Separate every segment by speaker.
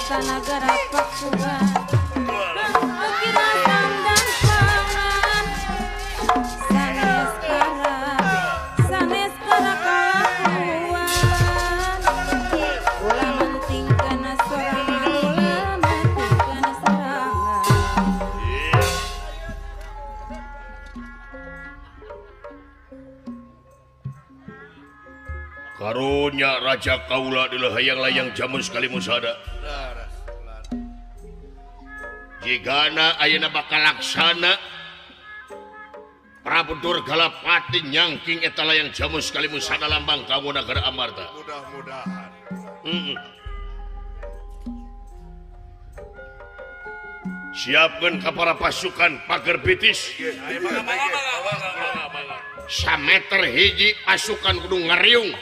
Speaker 1: Eta nagara Pakuan kira sandang pangan sanes kara kalakuan ulah mentingkeun sorangan ulah mentingkeun sorangan.
Speaker 2: Karunya Raja Kaula dilahayang-layang jamus kalimusada. Jigana ayeuna bakal laksana Prabu Durgalapati nyangking eta layang jamus kalimusada lambang kanggo nagara Amarta.
Speaker 3: Mudah-mudahan.
Speaker 2: Siapkeun ka para pasukan pager bitis. Sameter hiji pasukan kudu ngariung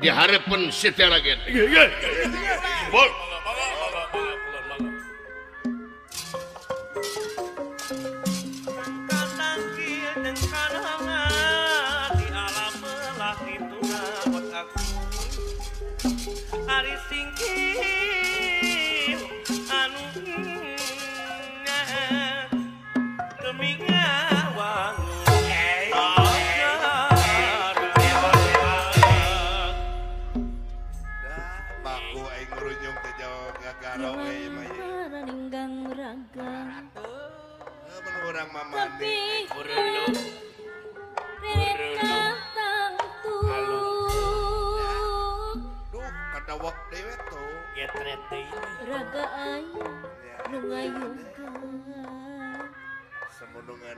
Speaker 2: di hareupeun Setia Ragen. Bol.
Speaker 4: Ari singkir anu
Speaker 3: Mamane duh kadawak dewe tuh
Speaker 4: getret deui
Speaker 1: raga aya nu ngayungkeun
Speaker 3: semunungan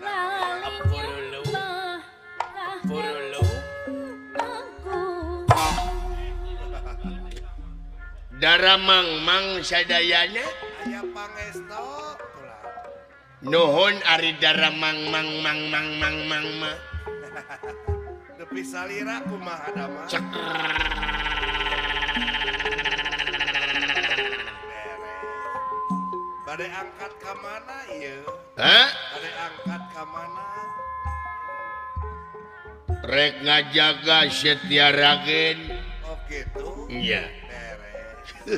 Speaker 2: Dara Mang sadayana
Speaker 3: aya pangesto.
Speaker 2: Nuhun ari dara mang mang mang mang mang mang ma.
Speaker 3: Nepi salira kumaha dama. Bade angkat ka mana ieu?
Speaker 2: Hah?
Speaker 3: Bade angkat ka mana?
Speaker 2: Rek ngajaga Setia Ragen.
Speaker 3: Oh gitu.
Speaker 2: Iya.
Speaker 3: Beres.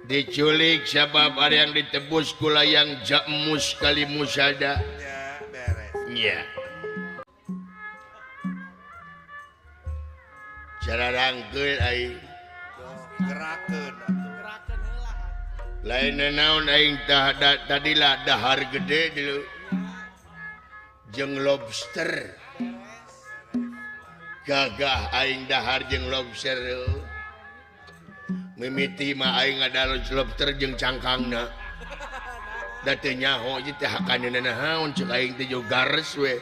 Speaker 2: Diculik sabab ada yang ditebus ku layang jamus kalimusada.
Speaker 3: Ya, beres.
Speaker 2: Iya. Cara rangkeun aing.
Speaker 3: Gerakeun atuh.
Speaker 4: Gerakeun heula.
Speaker 2: Lain naon aing tah tadilah dahar gede dulu. Jeung lobster. Gagah aing dahar jeung lobster. Mimiti mah aing ngadalon lobster jeung cangkangna. Da teu nyaho ieu teh hakaneuna naon ceuk aing teh jo gares we.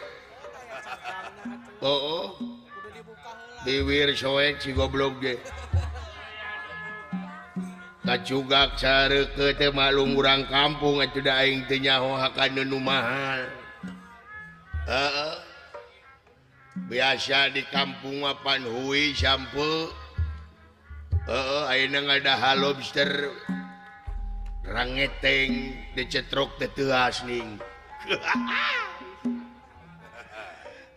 Speaker 2: Oh. Biwir soek si goblok ge. Kacugak sareukeut teh maklum urang kampung atuh da aing teu nyaho hakaneun nu mahal. Heeh. Biasa di kampung mah panhui sampe. Heeh, ayeuna ngadaha lobster rangeteng dicetrok teh teuas ning.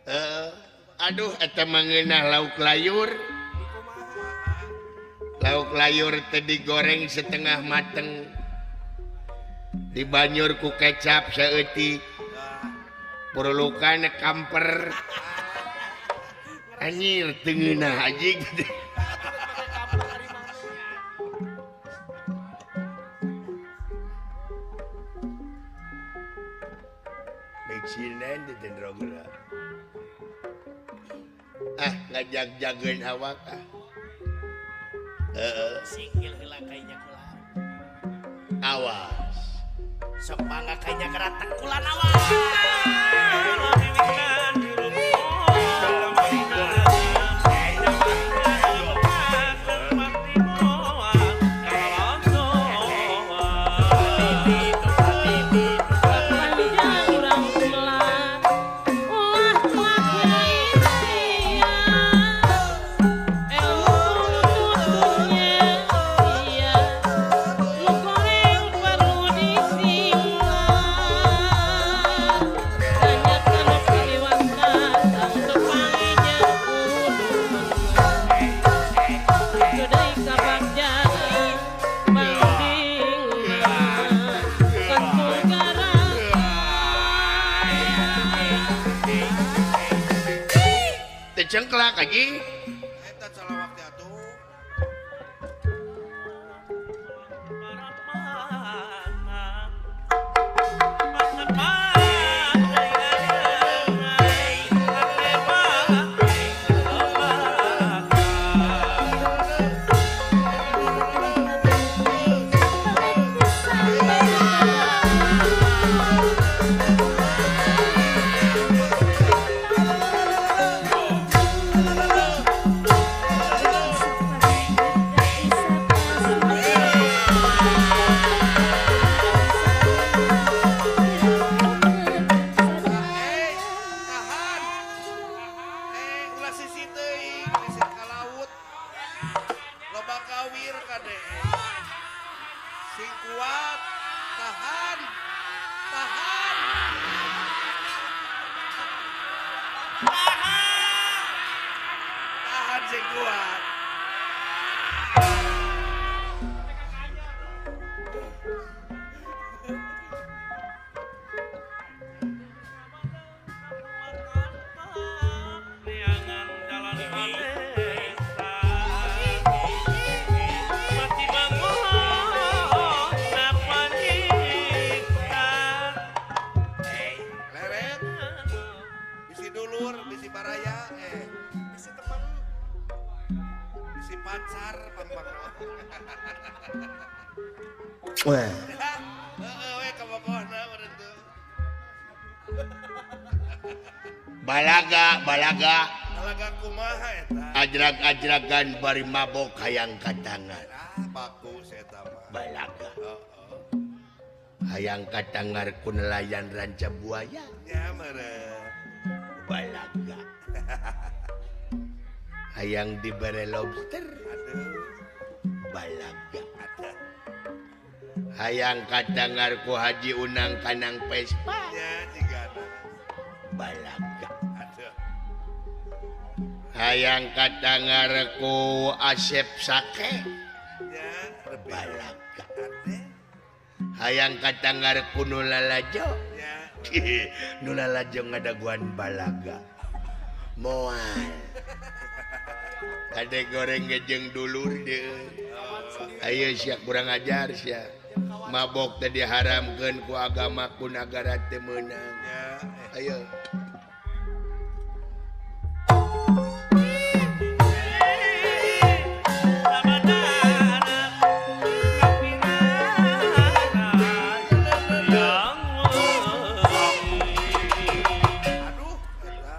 Speaker 2: Heeh, aduh eta mah ngeunah lauk layur. Lauk layur teh digoreng setengah mateng. Dibanyur ku kecap saeutik. Perlukan kamper. Anjir teu ngeunah anjing. Ah ngajag-jagain awak ah. Heeh.
Speaker 4: Singkil heula kayaknya kula.
Speaker 2: Awas.
Speaker 4: Sok mangga kayaknya keratak kula awas.
Speaker 1: Perlu
Speaker 2: cengklak anjing.
Speaker 3: Eta salawak teh atuh.
Speaker 2: Balaga balaga
Speaker 3: balaga kumaha eta
Speaker 2: ajrag-ajragan bari mabok hayang katangar.
Speaker 3: Ah bagus eta mah.
Speaker 2: Balaga. Hayang katangar ku nelayan Ranca Buaya.
Speaker 3: Nya meureun.
Speaker 2: Balaga. Hayang dibere lobster.
Speaker 3: Aduh.
Speaker 2: Balaga. Hayang katangar ku Haji Unang Kanang Pespa.
Speaker 3: Nya jigana.
Speaker 2: Balaga.
Speaker 3: Aduh.
Speaker 2: Hayang katangar ku Asep Sake.
Speaker 3: Nya
Speaker 2: balaga. Hayang katangar ku nu lalajo.
Speaker 3: Nya.
Speaker 2: Nu lalajo ngadaguan balaga. Moal. Kade goreng ngejeng dulur deui. Ayo sia kurang ajar sia. Mabok teh diharamkeun ku agama ku nagara teu meunang. Ayo.
Speaker 3: Aduh eta.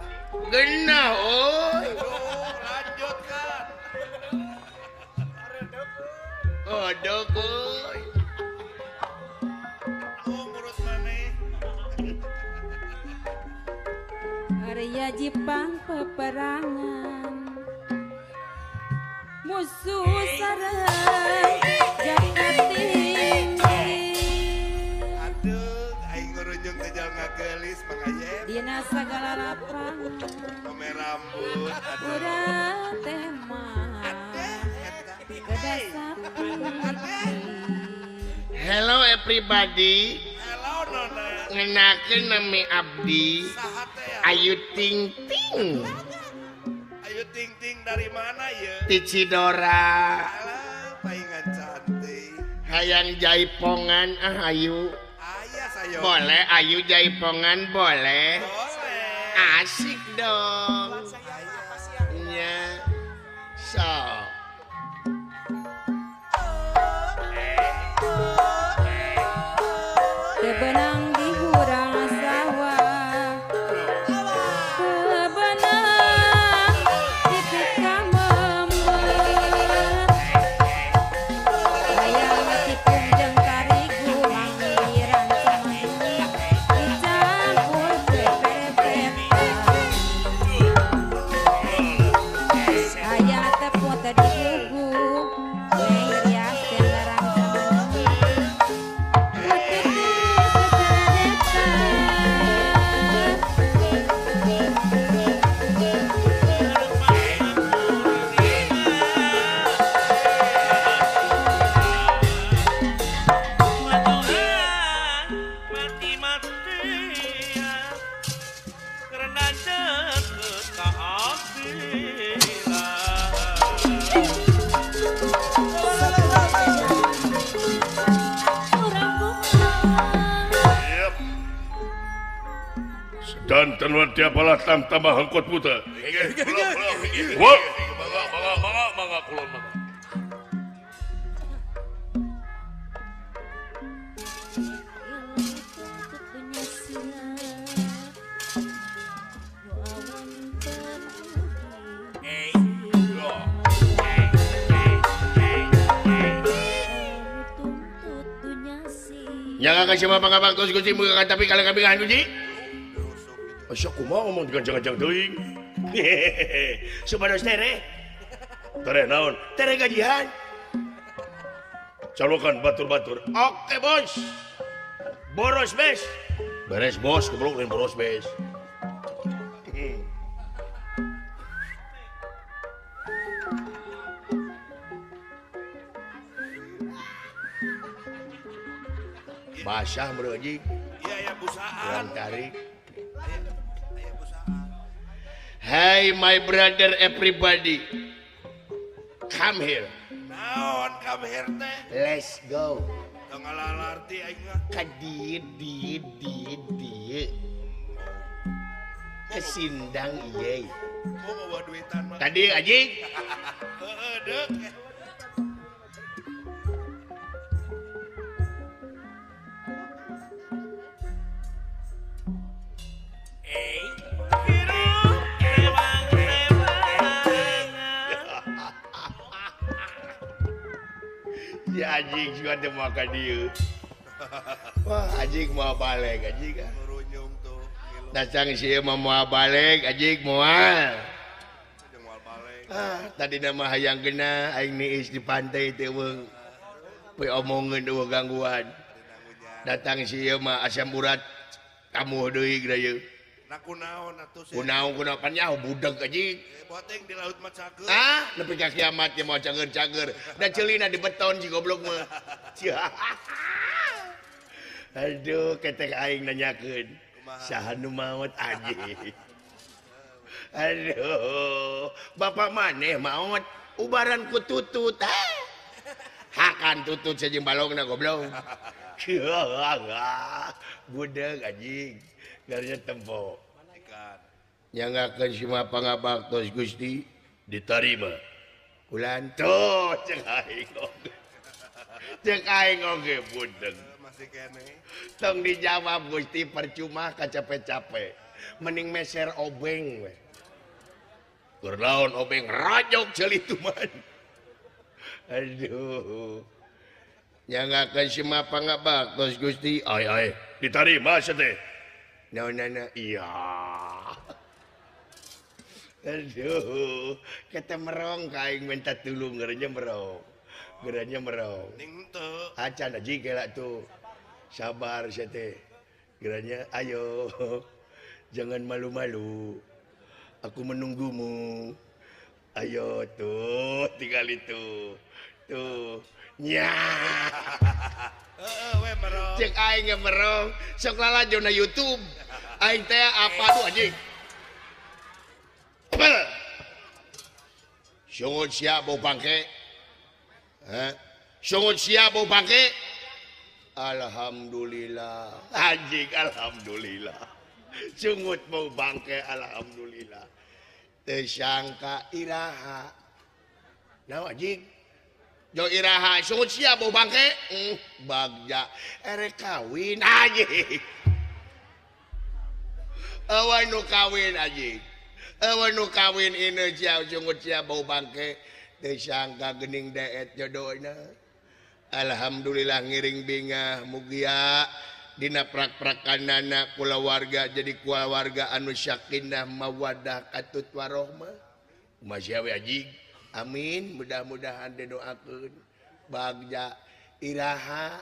Speaker 2: Genah euy.
Speaker 3: Aduh lanjutkan.
Speaker 2: Odok euy.
Speaker 3: Oh murut maneh.
Speaker 1: Arya Jepang peperangan musuh sareng jagat tinggi.
Speaker 3: Aduh aing ngurunjung teh jauh ngagelis Mang Ayep.
Speaker 1: Dina sagala lapangan
Speaker 3: Ome rambut aduh.
Speaker 1: urang teh mah
Speaker 3: Eta.
Speaker 1: kedasapan.
Speaker 2: Hello everybody.
Speaker 3: Hello nona.
Speaker 2: Ngenakeun nami abdi
Speaker 3: Saha teh ya?
Speaker 2: Ayu Ting Ting.
Speaker 3: Ayu Ting Ting dari mana ya?
Speaker 2: Ti Cidora.
Speaker 3: Alah, paingan cantik.
Speaker 2: Hayang jaipongan ah ayu.
Speaker 3: Ayah saya.
Speaker 2: Boleh ayu jaipongan boleh.
Speaker 3: Boleh.
Speaker 2: Asik dong. Nya. So.
Speaker 1: Tebenang di hurang sawah, tebenang di pika memet. Hayang tipung jeung tarigu manggiran samadung dicampur pepet-pepetan.
Speaker 5: Jantan tiap alat tambah hangkot buta. Mangga kulon mangga.
Speaker 2: Jangan kasih mangga baktos Gusti tapi kalau kami kan Gusti.
Speaker 5: Asa kumaha ngomong jangan-jangan teuing.
Speaker 2: Supados tere.
Speaker 5: Tere naon?
Speaker 2: Tere gajian.
Speaker 5: Calokan batur-batur.
Speaker 2: Oke, bos. Boros bes.
Speaker 5: Beres bos, goblok lain boros bes.
Speaker 2: Basah bro anjing.
Speaker 3: Iya ya busaan.
Speaker 2: Kurang tarik. Hey my brother everybody. Come here.
Speaker 3: Naon come here teh?
Speaker 2: Let's go.
Speaker 3: Tong ngalalarti aing mah.
Speaker 2: Ka dieu dieu dieu dieu. Kesindang ieu.
Speaker 3: Mau bawa duitan mah.
Speaker 2: Tadi anjing.
Speaker 3: Heeh deuk.
Speaker 2: Si anjing juga teu makan dieu. Wah, anjing moal balik anjing.
Speaker 3: Ngurunyung tuh.
Speaker 2: Datang si ieu mah moal balik anjing moal.
Speaker 3: Moal balik.
Speaker 2: Ah, tadi nama hayang geuna aing niis di pantai teh weung. Poe omongeun eueuh gangguan. Datang si ieu mah asam urat kamuh deui geura ieu.
Speaker 3: Nah kunaon atuh sih?
Speaker 2: Kunaon kunaon pan nyaho budeg anjing.
Speaker 3: Boteng di laut mah cager.
Speaker 2: Ah, nepi ka kiamat ge moal cager-cager. Da ceulina di beton si goblok mah. Aduh, ketek aing nanyakeun. Saha nu maot anjing. Aduh, bapak maneh maot ubaran ku tutut. Ah. Hakan tutut sajeng balongna goblok. Budeg anjing. Garnya tempo. Nyangakeun si mah pangabaktos Gusti
Speaker 5: diterima.
Speaker 2: Kulanto cek aing oge. Cek aing oge budeg.
Speaker 3: Masih keneh.
Speaker 2: Tong dijawab Gusti percuma kacape-cape. Mending meser obeng we. Keur naon obeng rajok ceuli tuman. Aduh. Nyangakeun si mah pangabaktos Gusti.
Speaker 5: Ai ai diterima sia teh.
Speaker 2: Naonana iya. Aduh, kata merong kaing minta tulung gerenya merong. Gerenya merong.
Speaker 3: Ning teu.
Speaker 2: Acan aji kela tuh. Sabar sia teh. Gerenya ayo. Jangan malu-malu. Aku menunggumu. Ayo tuh, tinggal itu. Tuh. Nya.
Speaker 3: Heeh, we merong.
Speaker 2: Cek aing ge merong, sok lalajo na YouTube. Aing teh apa tuh anjing? Sungut siap bau bangke. Hah? Sungut siap bau bangke. Alhamdulillah. Anjing alhamdulillah. Sungut bau bangke alhamdulillah. Teu sangka iraha. Naon anjing? Jo iraha sungut siap bau bangke. Bagja erek kawin anjing. Awan nu kawin anjing. Awan nu kawin ini sia sungut sia bau bangke teu sangka geuning deet jodohna. Alhamdulillah ngiring bingah mugia dina prak-prakanana kulawarga jadi kulawarga anu sakinah mawaddah katut warohmah. Kumaha we anjing? Amin, mudah-mudahan didoakeun. Bagja iraha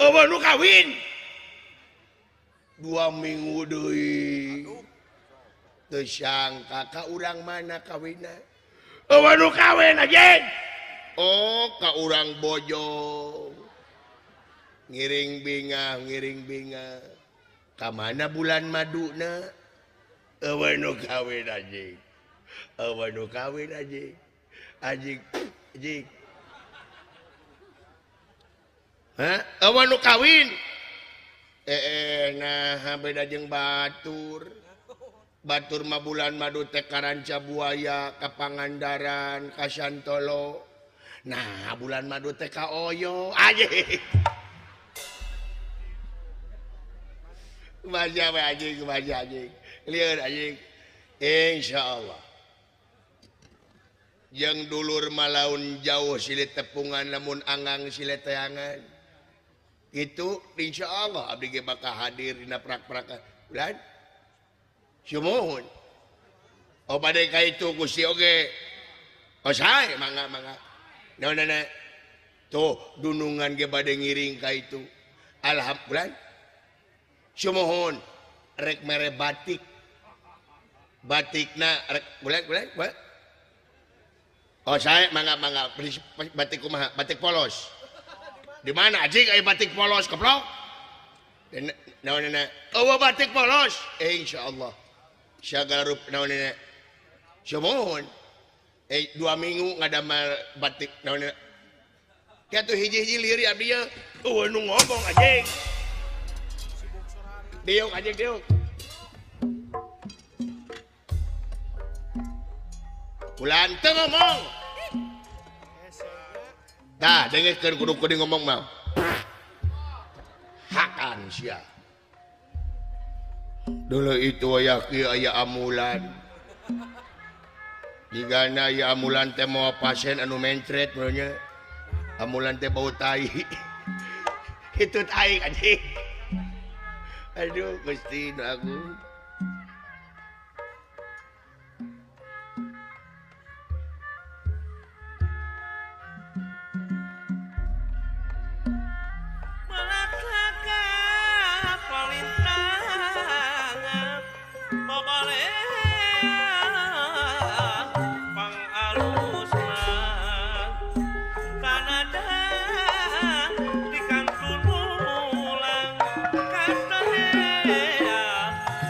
Speaker 2: awan nu kawin. 2 minggu deui. Teu sangka ka urang mana kawinna? Eueuh nu kawin anjing. Oh, ka urang Bojong. Ngiring bingah, ngiring bingah. Ka mana bulan maduna? Eueuh nu kawin anjing. Eueuh nu kawin anjing. Anjing, anjing. Hah? Eueuh nu kawin? Nah beda jeung batur. Batur mah bulan madu teh karanca buaya ka Pangandaran ka Santolo. Nah bulan madu teh ka Oyo anjing. Kumaha we anjing, kumaha anjing. Lieur anjing. Insyaallah. Jeung dulur malaun jauh silih tepungan lamun anggang silih teangan. Itu insyaallah abdi ge bakal hadir dina prak-prakan. Bulan sumuhun. Oh bade ka itu Gusti oge. Oh sae mangga mangga. Naon nenek? Tuh dunungan ge bade ngiring ka itu. Alhamdulillah. Sumuhun rek mere batik. Batikna rek bulan bulan bulan. Oh saya mangga mangga batik kumaha? Batik polos. Di mana anjing aya batik polos keplok? Naon nenek? Oh batik polos. Insyaallah. Sagala rup naon nenek? Sumuhun. 2 minggu ngadamel batik naon nenek? Kitu hiji-hiji lieur abdi ye. Eueuh nu ngomong anjing. Diuk anjing diuk. Bulan teu ngomong. Tah dengekeun kudu kudu ngomong mah. Hakan sia. Dulu itu aya kieu aya amulan. Jigana aya amulan teh moal pasien anu mencret meureun nya. Amulan teh bau tai. Hitut aing anjing. Aduh Gusti nu agung.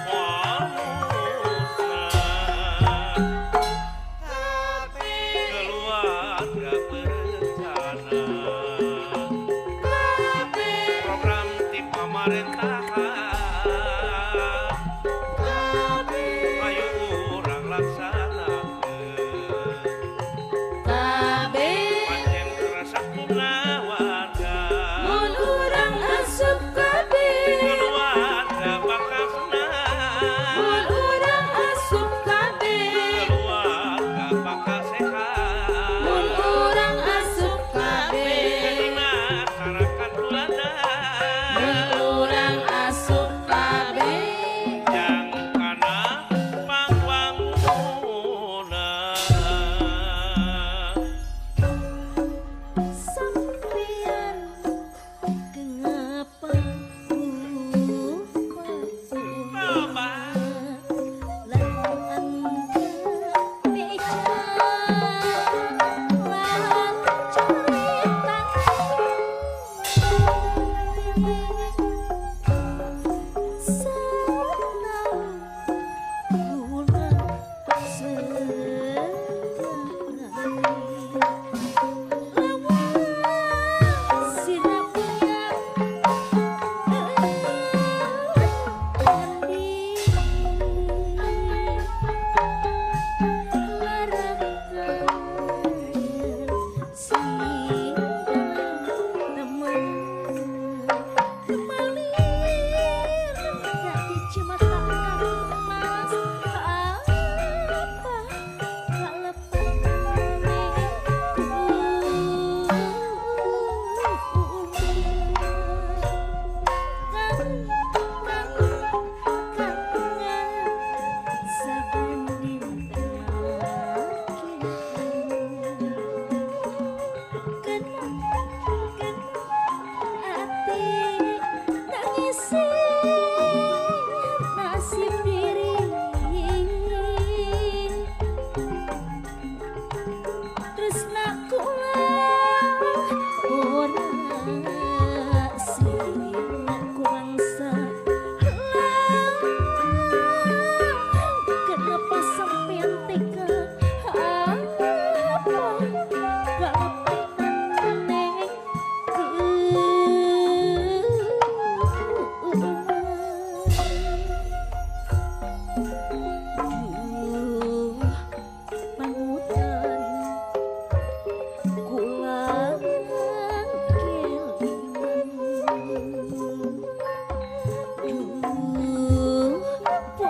Speaker 6: Di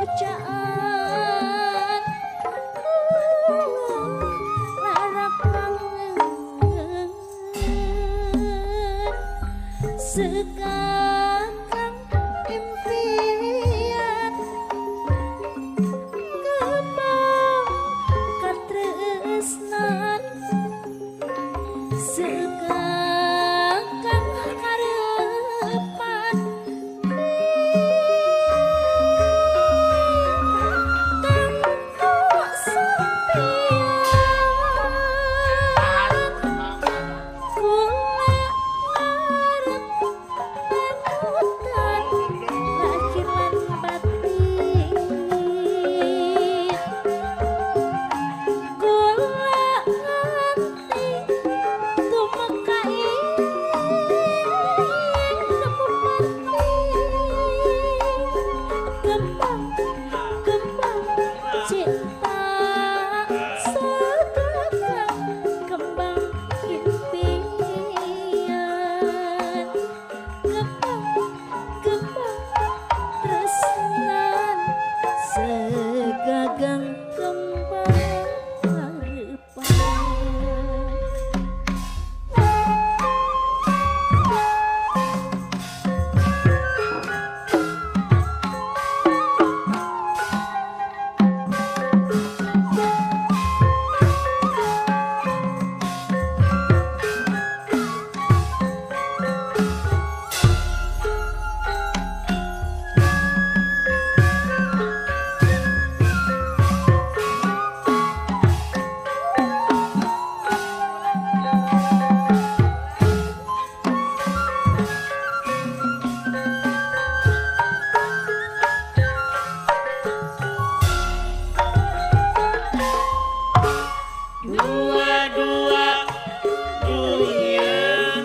Speaker 1: Bacaan lara kangen sekakang impian kembang katresnan sekakang karepan tanpa sampeyan kula ngarep panutan lahir lan batin kula nganti tumeka ing bupati kembang kembang cinta sekakang kembang impian kembang kembang tresnan segagang kembang harapan.
Speaker 4: Dua dua dunia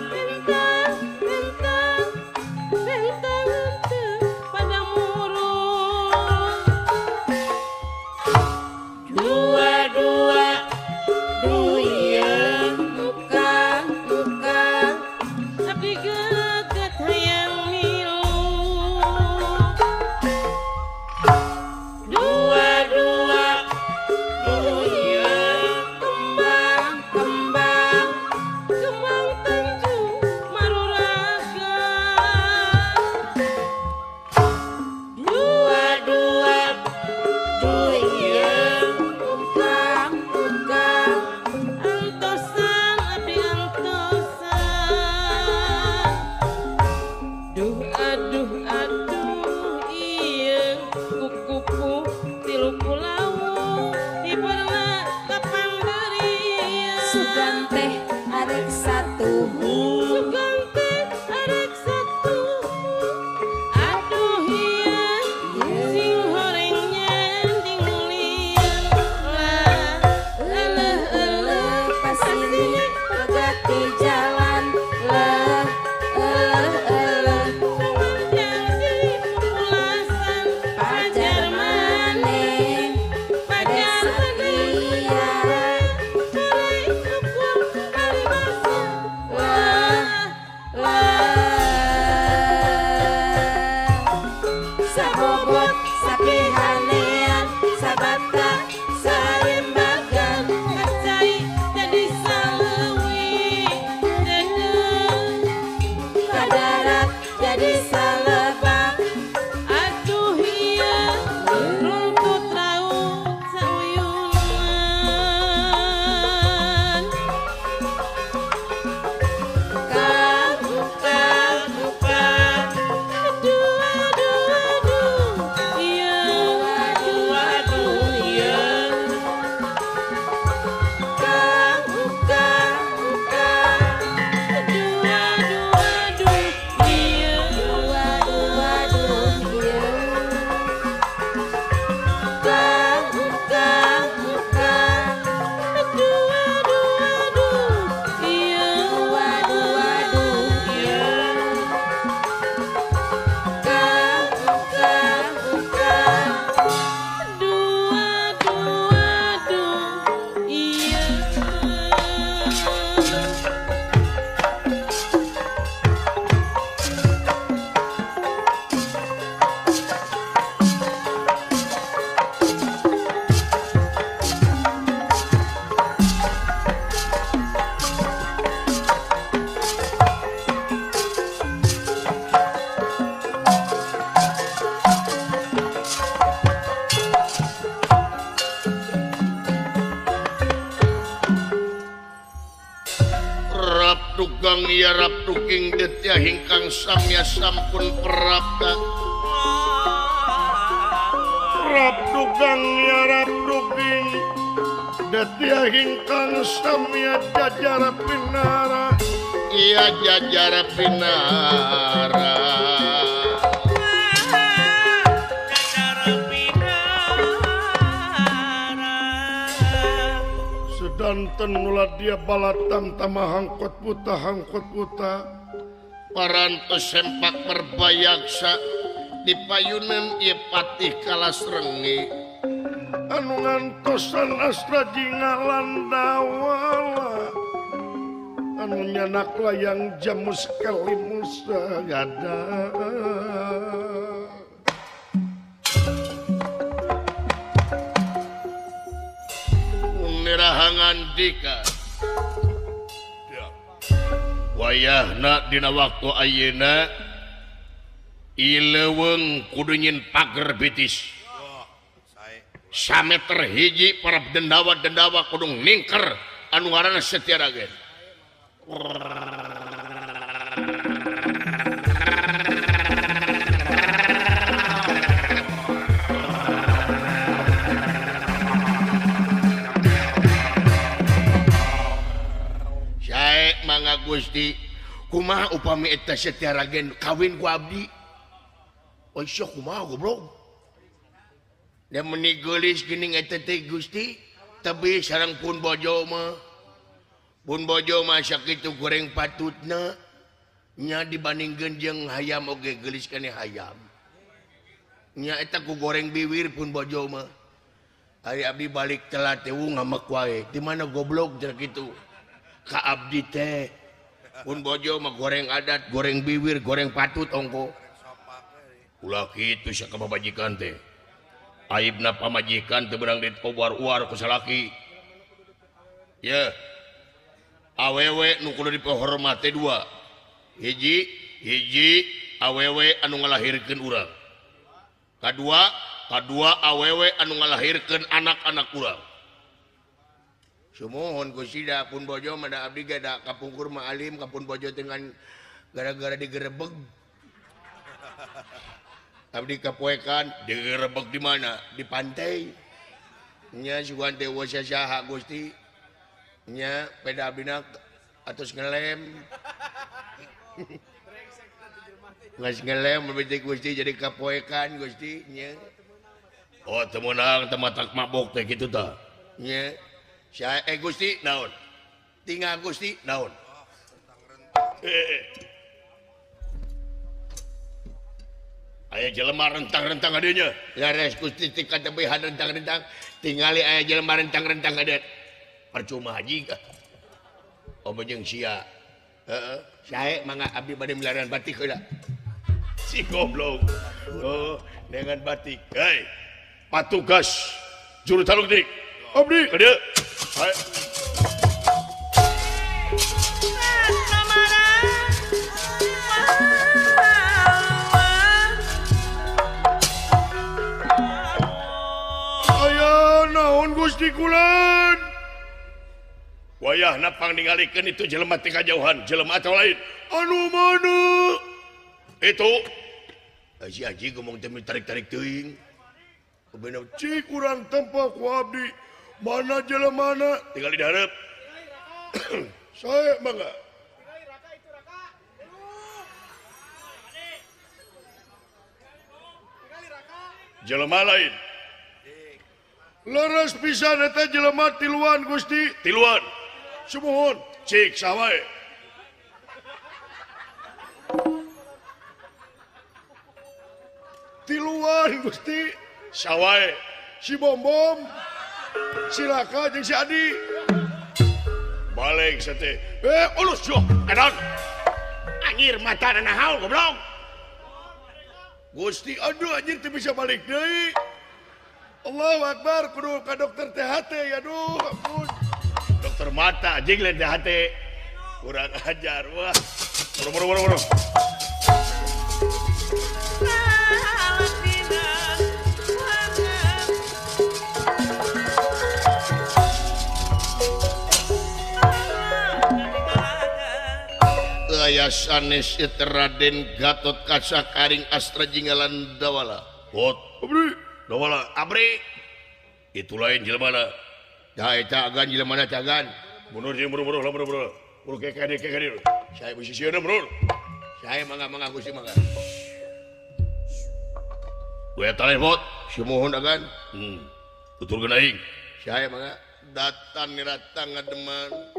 Speaker 4: tentang tentang tentang pada murung. Dua dua dunia muka muka abdi geget hayang milu. Dua dua dunia kembang kembang kembang tanjung maruraga. Dua dua dunia muka muka antosan abdi antosan. Duh aduh aduh iya kukuku tilu pulau diperna kapan berian.
Speaker 1: Sugan teh arek satu
Speaker 4: Sugan teh arek satu. Aduh iya sing horeng nyanding mulian lah eleh eleh
Speaker 1: pasini pegat di jalan leh eleh eleh
Speaker 4: yang di pulasan
Speaker 1: pajar maneh.
Speaker 2: dugang ya rabduking detya hingkang samya sampun prapta. Rabdugang ya rabduking detya hingkang samya jajara pinara. Iya jajara pinara.
Speaker 6: Sedanten nula dia balatam tama hangkot puta
Speaker 2: parantos sempak merbayaksa di payunan ieu patih kalasrengi
Speaker 6: anu ngantosan astra jingalandawala anu nyanak layang jamus kalimus gada.
Speaker 2: Nirahangan dika wayahna dina waktu ayeuna ileuweung kudu nyin pager bitis sameter hiji para dendawa-dendawa kudu ningker anu ngaranna Setiaragen. Mangga Gusti kumaha upami eta Setiaragen kawin ku abdi? Oh sok kumaha goblok. Da meuni geulis geuning eta teh Gusti, tapi sareng pun bojo mah. Pun bojo mah sakitu goreng patutna nya dibandingkeun jeung hayam oge geulis keneh hayam. Nya eta ku goreng biwir pun bojo mah. Ari abdi balik telat teh ngamek wae. Di mana goblok jeung kitu. Ka abdi teh pun bojo mah goreng adat, goreng biwir, goreng patut ongko. Ulah kitu sia ka pamajikan teh. Aibna pamajikan teu beunang dikobar-uar ku salaki. Ye. Awewe nu kudu dipihormat teh dua. Hiji, hiji awewe anu ngalahirkeun urang. Kadua, kadua awewe anu ngalahirkeun anak-anak urang. Sumuhun Gusti da pun bojo mah da abdi ge da kapungkur mah alim kapun bojo dengan gara-gara digerebeg. Abdi kapoekan digerebeg di mana? Di pantai. Nya sugan teh eueuh saha Gusti. Nya peda abdina atos ngelem. Geus ngelem abdi Gusti jadi kapoekan Gusti nya. Oh teu meunang teu matak mabok teh kitu tah. Nya. Saya Gusti naon? Tinggal Gusti naon? Aya jelema rentang-rentang adanya. Lares Gusti ti katebihan rentang-rentang, tingali aya jelema rentang-rentang adat. Percuma haji kah? Oh jeung sia. Heeh, sae mangga abdi bade milarian batik heula.
Speaker 5: Si goblok. Oh, dengan batik. Hei, patugas juru talung dik. Abdi ka dieu. Hai.
Speaker 6: Aya naon Gusti Kulan?
Speaker 5: Wayahna pangningalikeun itu jelema ti kajauhan, jelema atau lain.
Speaker 6: Anu mana?
Speaker 5: Itu
Speaker 2: si haji ngomong teh tarik-tarik teuing.
Speaker 6: Bener cik urang tempo ku abdi. Mana jelema mana?
Speaker 5: Tinggal di hareup.
Speaker 6: Saya mangga.
Speaker 5: Jelema lain.
Speaker 6: Leres pisan eta jelema tiluan Gusti.
Speaker 5: Tiluan.
Speaker 6: Sumuhun.
Speaker 5: Cik sawae.
Speaker 6: Tiluan Gusti.
Speaker 5: Sawae.
Speaker 6: Si Bombom. Silaka jeung si Adi.
Speaker 5: Balik sate. Ulus yo, edan. Anjir mata nahaon goblok.
Speaker 6: Gusti aduh anjir teu bisa balik deui. Allahu Akbar kudu ka dokter THT ya aduh ampun.
Speaker 5: Dokter mata anjing lain THT. Kurang ajar wah. Buru buru buru.
Speaker 2: Teu aya sanes ieu teh Raden Gatot Kaca Karing Astra Jinggalan Dawala.
Speaker 5: Bot, abri, Dawala, abri. Itu lain jelema na.
Speaker 2: Da eta agan jelema na teh agan.
Speaker 5: Mundur jeung buru-buru lah buru-buru. Buru ke ka dieu ke ka dieu. Saya bisi sieun mundur.
Speaker 2: Saya mangga-mangga Gusti mangga.
Speaker 5: Duet lain bot.
Speaker 2: Sumuhun agan.
Speaker 5: Tuturkeun aing.
Speaker 2: Saya mangga datan niratang ngademan.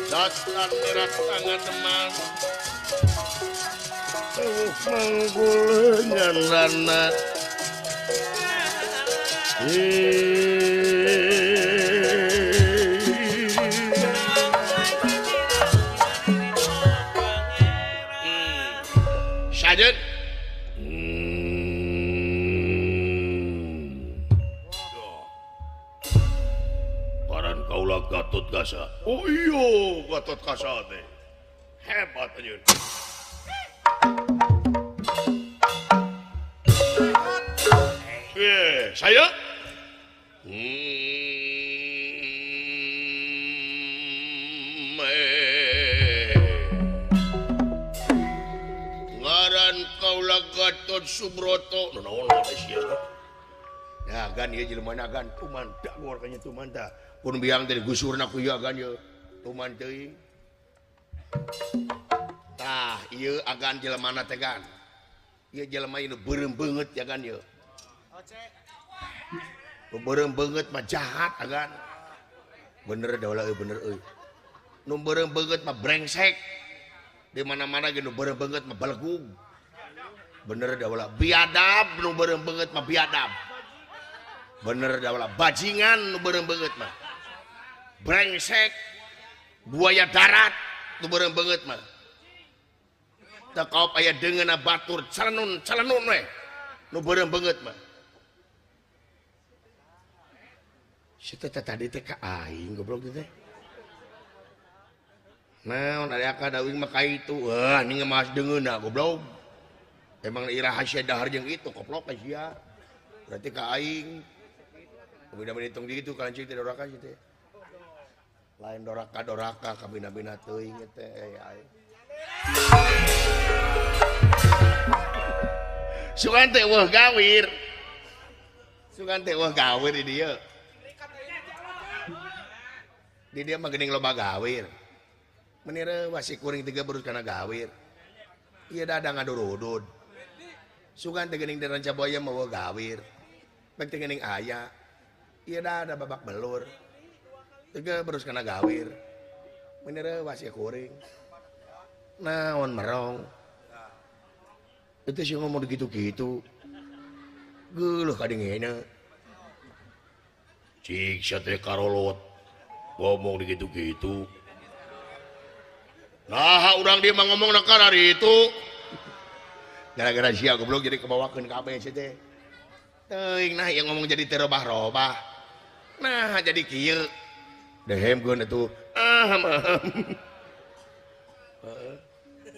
Speaker 2: Datan niratang ngademan. Tuh mangguleungan rana. Sajen.
Speaker 5: Paran kaula Gatot Kaca. Oh iya, Gatot Kaca teh. Hebat anjeun. Saya
Speaker 2: ngaran kaula Gatot Subroto.
Speaker 5: Naon teh sia?
Speaker 2: Ya gan ieu jelema na gan tuman dagor kanya tuman tah. Pun biang teh gusurna ku ieu agan ieu. Tuman teuing. Tah ieu agan jelema na teh gan. Ieu jelema ieu beureum beungeut ya gan ieu. Nu beureum beungeut mah jahat agan. Bener daulah euy bener euy. Nu beureum beungeut mah brengsek. Di mana-mana ge nu beureum beungeut mah belegug. Bener daulah biadab nu beureum beungeut mah biadab. Bener daulah bajingan nu beureum beungeut mah. Brengsek buaya darat nu beureum beungeut mah. Teu kaop aya deungeunna batur calenun-calenun we nu beureum beungeut mah. Si teh tadi teh ka aing goblok teh. Naon ari aka dawing mah ka itu. Wah, ini ngemas deungeunna goblok. Emang iraha sia dahar jeung itu koplok ka sia. Berarti ka aing. Kabina-bina tong ditu kalancing teh doraka sia teh. Lain doraka-doraka kabina-bina teuing teh aing. Sugan teh weuh gawir. Sugan teh weuh gawir di dieu. Di dia mah geuning loba gawir. Meni reuwas si kuring tiga berus kana gawir. Ieu dada ngadurudud. Sugan teh geuning di Rancabuaya mah weuh gawir. Bek teh geuning aya. Ieu dada babak belur. Tiga berus kana gawir. Meni reuwas si kuring. Naon merong. Itu sih ngomong gitu-gitu. Geuleuh kadingeuna.
Speaker 5: Cik sia teh karolot. Ngomong gitu-gitu.
Speaker 2: Nah, urang dia mah ngomong nakar hari itu. Gara-gara sia goblok jadi kebawakeun kabeh sia teh. Teuing nah yang ngomong jadi teh robah-robah. Nah, jadi kieu. Dehemkeun atuh. Ah,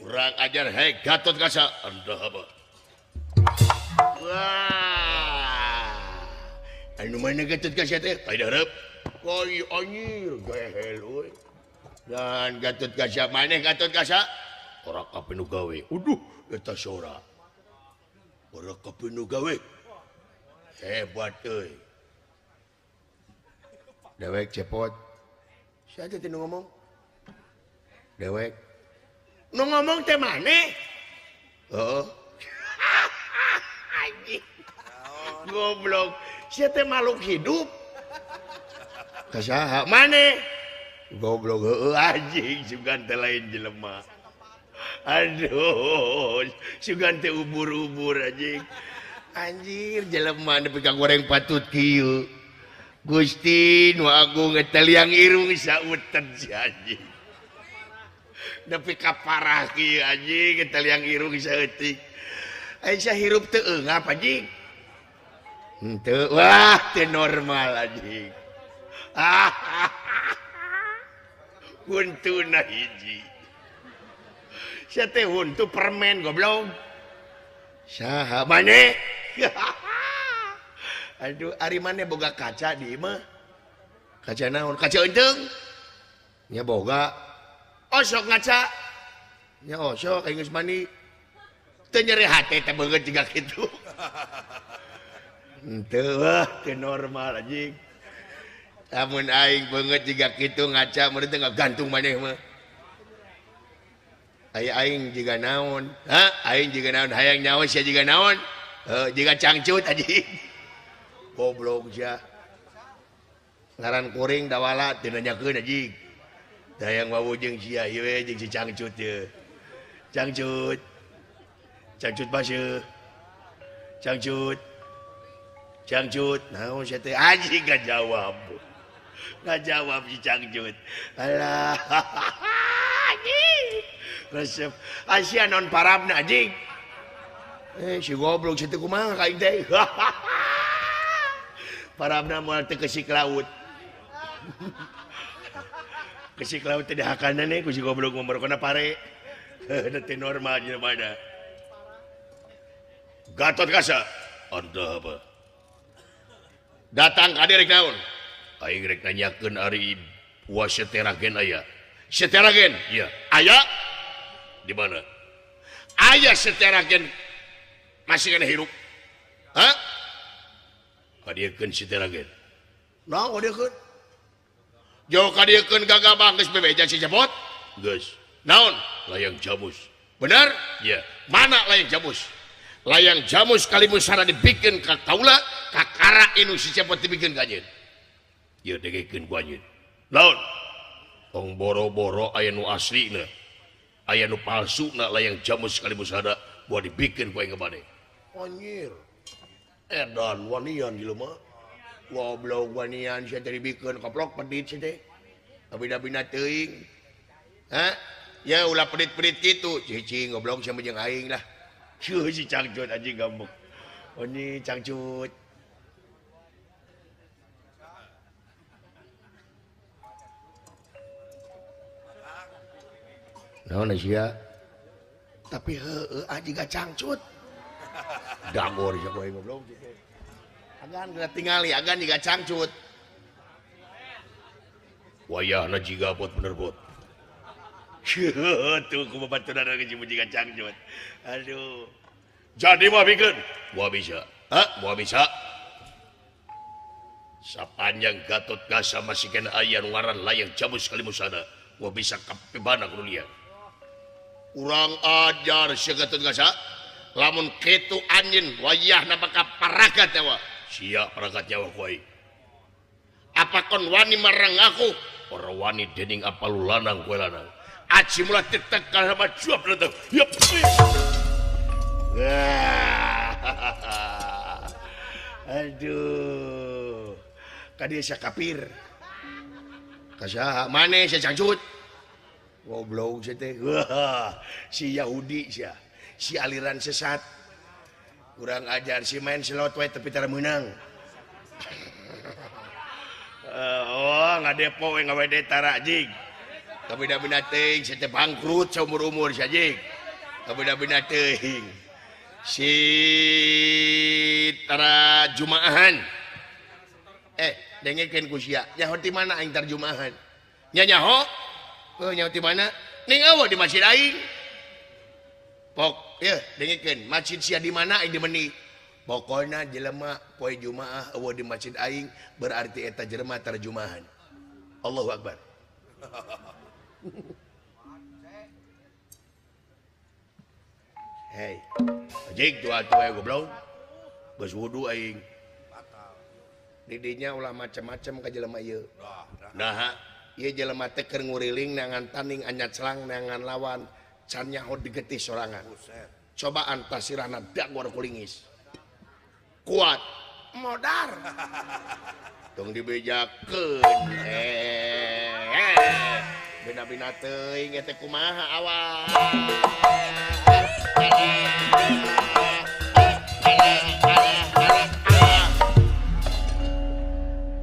Speaker 2: urang ajar hei Gatot Kaca.
Speaker 5: Anda apa?
Speaker 2: Wah. Anu mana Gatot Kaca teh?
Speaker 5: Ai hareup.
Speaker 2: Koi anjir gehel euy. Dan Gatot Kaca maneh Gatot Kaca?
Speaker 5: Ora kapenu gawe.
Speaker 2: Uduh, eta sora. Ora kapenu gawe. Hebat euy. Dewek cepot. Sia teh nu ngomong? Dewek. Nu ngomong teh maneh? Heeh. Anjing. Goblok. Sia teh makhluk hidup. Kasaha maneh? Goblok heueuh anjing sugan teh lain jelema. Aduh, sugan teh ubur-ubur anjing. Anjir jelema nepi ka goreng patut kieu. Gusti nu agung eta liang irung sautet si anjing. Nepi ka parah kieu anjing eta liang irung saeutik. Aisyah hirup teu eungap anjing. Henteu, wah teu normal anjing. Huntuna hiji. Sia teh huntu permen goblok. Saha maneh? Aduh, ari maneh boga kaca di imah. Kaca naon? Kaca eunteng. Nya boga. Osok ngaca. Nya osok aing geus mandi. Teu nyeri hate teh beungeut jiga kitu. Henteu wah, teu normal anjing. Lamun aing beungeut jiga kitu ngaca meureun teh ngagantung maneh mah. Aya aing jiga naon? Ha? Aing jiga naon? Hayang nyaho sia jiga naon? Heuh, jiga cangcut anjing. Goblok sia. Ngaran kuring dawala teu nanyakeun anjing. Hayang wawu jeung sia ieu we jeung si cangcut ye. Cangcut. Cangcut baseuh. Cangcut. Cangcut. Naon sia teh anjing ngajawab. Ngajawab si cangcut. Alah. Anjing. Resep. Asia non parabna anjing. Si goblok sia teh kumaha ka aing teh. Parabna moal teu kesik laut. Kesik laut teh dihakana nih ku si goblok momorokona pare. Teu normal jelema da.
Speaker 5: Gatot Kaca. Anda apa? Datang ka dieu rek naon? Aing rek nanyakeun ari waseteragen aya. Seteragen? Iya. Aya? Di mana? Aya seteragen masih kena hirup. Hah? Kadiekeun seteragen.
Speaker 2: Naon kadiekeun?
Speaker 5: Jauh kadiekeun gagabah geus bebeja si Cepot? Geus. Naon? Layang jamus. Bener? Iya. Mana layang jamus? Layang jamus kalimusara dibikin ka kaula, kakara inu si Cepot dibikin ka anjeun. Ieu dengekeun ku anjeun. Naon? Tong boro-boro aya nu aslina. Aya nu palsuna layang jamus kalimusara buat dibikin ku aing ka maneh.
Speaker 2: Anjir. Edan wanian jelema. Goblok wanian sia teh dibikeun koplok pedit sia teh. Bina-bina teuing. Ha? Ya ulah pedit-pedit kitu. Cicing goblok sia jeung aing lah.
Speaker 5: Cuh si cangcut anjing gambek.
Speaker 2: Oh ini cangcut. Naon sia? Tapi heueuh anjing ga cangcut. Dagor sia ku aing goblok. Agan geura tingali agan jiga cangcut.
Speaker 5: Wayahna jiga bot bener bot. Tuh ku babaturan geus jiga cangcut. Aduh. Jadi mah bikeun. Moal bisa. Hah? Moal bisa. Sapanjang Gatot Kaca masih kena aya nu ngaran layang jamus kalimusana, moal bisa kapibana ku dunia.
Speaker 2: Urang ajar sia Gatot Kaca. Lamun kitu anjeun wayahna bakal paragat nyawa.
Speaker 5: Sia paragat nyawa ku aing.
Speaker 2: Apa kon wani marang aku?
Speaker 5: Ora wani dening apa lu lanang kowe lanang.
Speaker 2: Aji mulah ditekan sama
Speaker 5: juap lanang. Yep.
Speaker 2: Aduh. Ka dieu sia kafir. Ka saha maneh sia cangcut? Goblok sia teh. Si Yahudi sia. Si aliran sesat. Kurang ajar si main slot wae tapi tara meunang. Oh, ngadepo we ngawede tara jig. Kabeda-beda teuing sia teh bangkrut saumur-umur sia jig. Kabeda-beda teuing. Si tara jumaahan. Dengekeun ku sia. Nyaho ti mana aing tarjumahan? Nya nyaho? Heuh nyaho ti mana? Ning eueuh di masjid aing. Pok, ya dengekeun, masjid sia di mana aing dimeni. Pokona jelema poe Jumaah eueuh di masjid aing berarti eta jelema tarjumahan. Allahu Akbar. Hei, anjing tua tua goblok. Geus wudu aing. Didinya ulah macam-macam ka jelema ieu. Naha, ieu jelema teh keur nguriling nangan taning anyat selang nangan lawan. Can nyaho digetih sorangan. Cobaan tasirahna dagor kulingis. Kuat modar. Tong dibejakeun. Bina-bina teuing eta kumaha awak.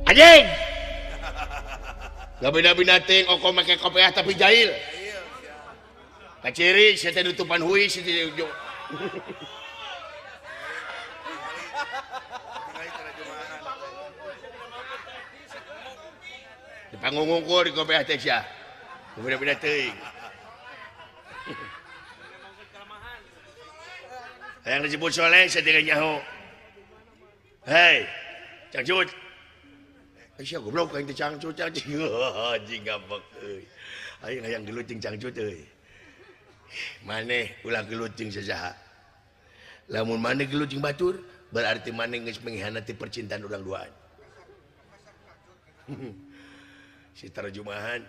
Speaker 2: Anjing. Gabina-bina teuing oko make kopiah tapi jahil. Kaciri sia teh nutupan hui sia teh.
Speaker 5: Di panggung ngungkul di gobeah teh sia. Beda-beda teuing. Hayang disebut soleh sia teh nyaho. Hei, cangcut. Sia goblok aing teh cangcut anjing. Anjing ngambek euy. Aing hayang gelut jeung cangcut euy. Maneh ulah gelut jeung sasaha. Lamun maneh gelut jeung batur, berarti maneh geus mengkhianati percintaan urang duaan. Si terjemahan.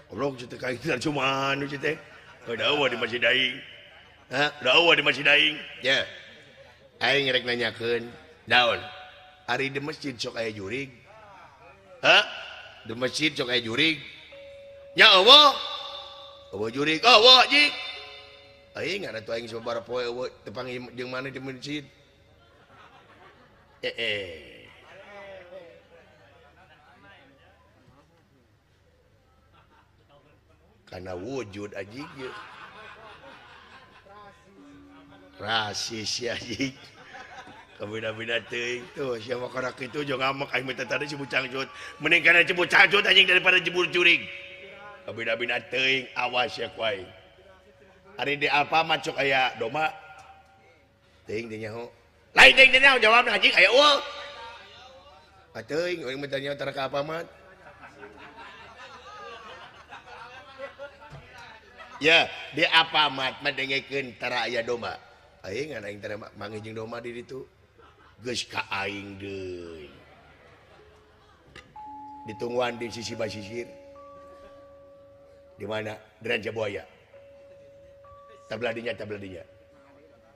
Speaker 5: Goblok teh ka terjemahan nu teh. Da eueuh di masjid aing. Hah? Da eueuh di masjid aing. Ya. Aing rek nanyakeun, naon? Ari di masjid sok aya jurig. Hah? Di masjid sok aya jurig. Nya eueuh. Eueuh jurig. Eueuh jik. Aing atuh aing sabaraha poe eueuh teu panggih jeung maneh di masjid. Karena wujud anjing ye. Rasis ya anjing. Kabina-bina teuing tuh siapa korak itu jeung ngamek aing minta tadi sebut cangcut. Mending kana sebut cangcut anjing daripada jebur jurig. Kabina-bina teuing awas ya ku aing. Ari di Alfamart sok aya domba. Teuing teh nyaho. Lain teuing teh nyaho jawabna anjing aya eueuh. Ah teuing urang minta nyaho tara ka Alfamart. Ya, di Alfamart mah dengekeun tara aya domba. Aing ngan aing tara manggih jeung domba di ditu. Geus ka aing deui. Ditungguan di sisi basisir. Di mana? Di Ranca Buaya. Tabelah dinya, tabelah dinya.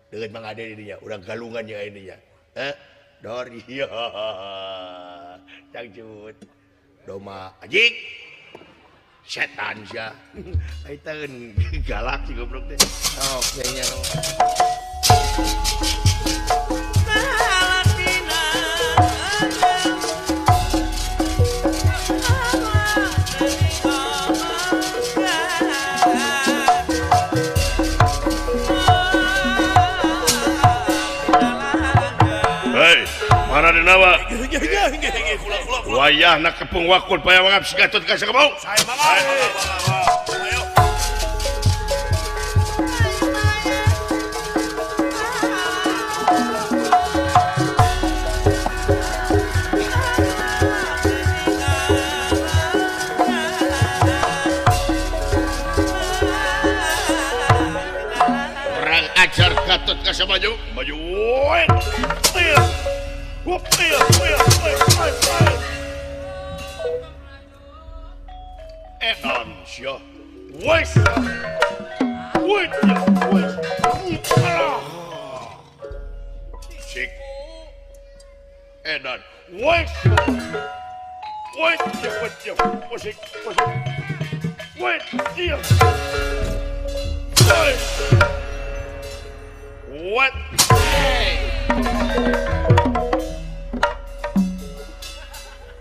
Speaker 5: Deukeut Mang Ade di dinya, urang galungan jeung aing dinya. Heh, dor ieu. Cangcut. Domba anjing. Setan sia. Ai teueun galak si goblok teh. Sok nya. Hei, mana denawa? Wayahna kepung wakul paya wangap si Gatot Kaca Kebo. Orang ajar Gatot Kaca maju, maju. Edan sia. Wes. Wes. Wes. Cik. Edan. Wes. Wes. Wes. Wes. Wes. Wes. What?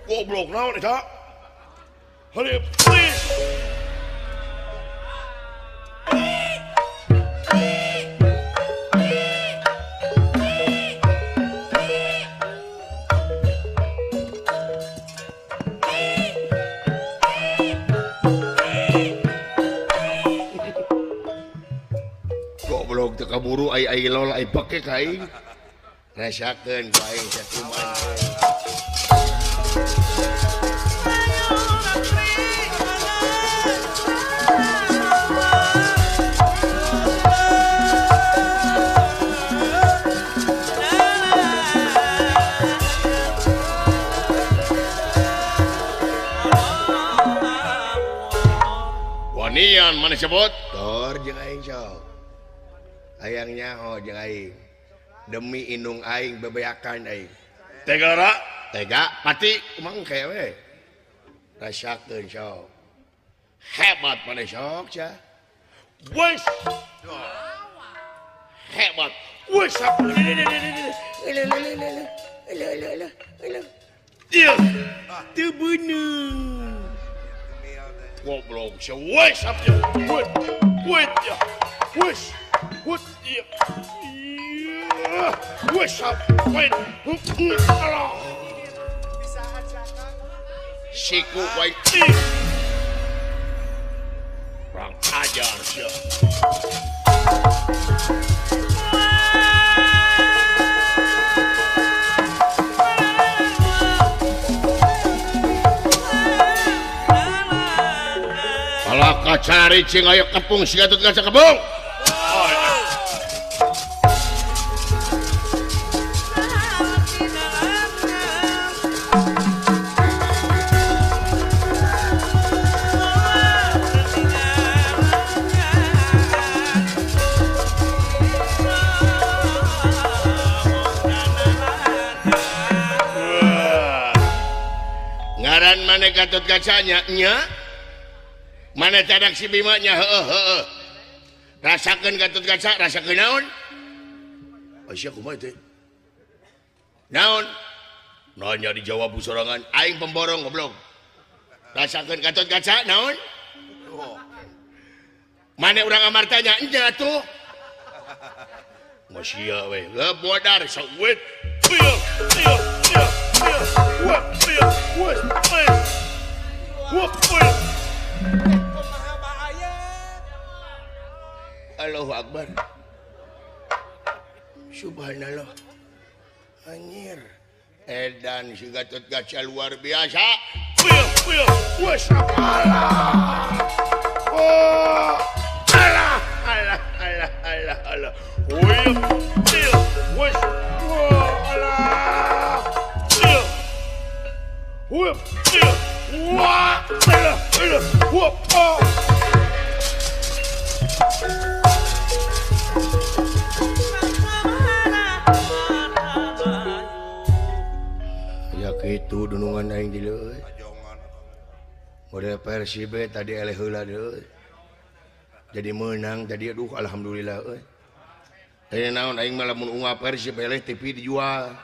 Speaker 5: Goblok naon eta? Hurry, please. Goblok teu kaburu ai ai lol ai pake ka aing. Rasakeun ku aing sakuman. Wanian mana sebut? Tor jeung aing sok. Hayang nyaho jeung aing. Demi indung aing bebeakan aing. Tega ra? Tega pati kumaha engke we. Rasakeun sok. Hebat maneh sok sia. Wes. Hebat. Wes. Ieu teu beuneu. Goblok sia. Wes sia. Wes. Wes. Wes. Wes. Wes. Wes. Siku wae. Kurang ajar sia. Kalaka cari cing ayo kepung si Gatot Kaca kepung. Ngaran mana Gatot Kacanya nya? Mana cadak si Bima nya heueuh heueuh. Rasakeun Gatot Kaca, rasakeun naon? Aisyah kumaha teh? Naon? Nanya dijawab ku sorangan, aing pemborong goblok. Rasakeun Gatot Kaca naon? Mana urang Amartanya nya atuh? Masya we, lebodar sawit. Ieu ieu ieu ieu. Wah, ieu, wah, wah, wah. Allahu Akbar. Subhanallah. Anjir. Edan si Gatot Kaca luar biasa. Oh, alah, alah, alah, alah, alah. Ya kitu dunungan aing di leuy. Model Persib tadi eleh heula deui. Jadi menang tadi aduh alhamdulillah euy. Teh naon aing mah lamun unggal Persib eleh TV dijual.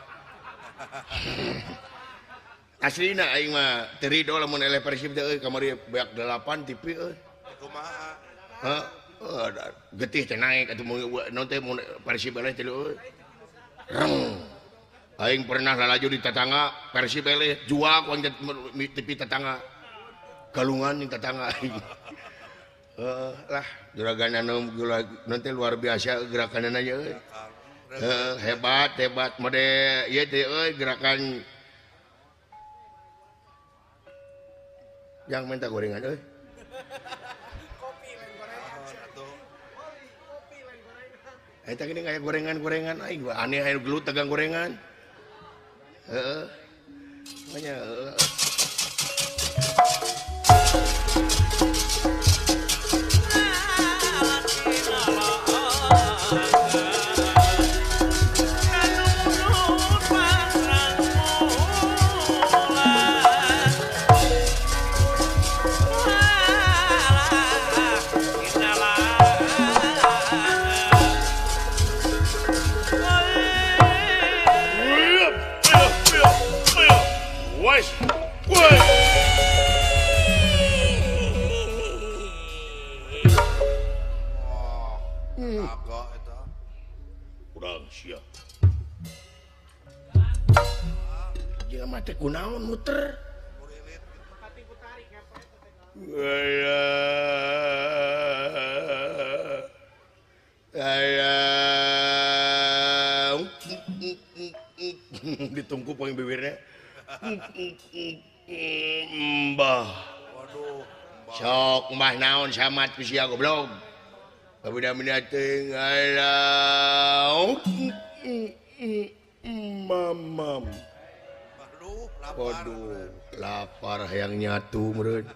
Speaker 5: Aslina aing mah teu rido lamun eleh Persib teh euy kamari beak 8 TV euy.
Speaker 3: Kumaha?
Speaker 5: Heuh, getih teh naik atuh naon teh mun Persib eleh teh euy. Reng. Aing pernah lalajo di tetangga Persib eleh jual ku TV tetangga. Galungan di tetangga aing. Lah juragan anu nanti luar biasa gerakanna nya euy. Hebat hebat mode ieu teh euy gerakan yang minta gorengan euy.
Speaker 7: Kopi lain gorengan.
Speaker 5: Eta gini kayak gorengan-gorengan aing aneh aya gelut tegang gorengan. Heeh. Makanya heeh. Kunaon muter ditunggu paling bibirnya mbah.
Speaker 3: Waduh,
Speaker 5: sok mbah naon samat ku sia goblok. Kabeh teuing alah mamam. Waduh, lapar hayang nyatu meureun.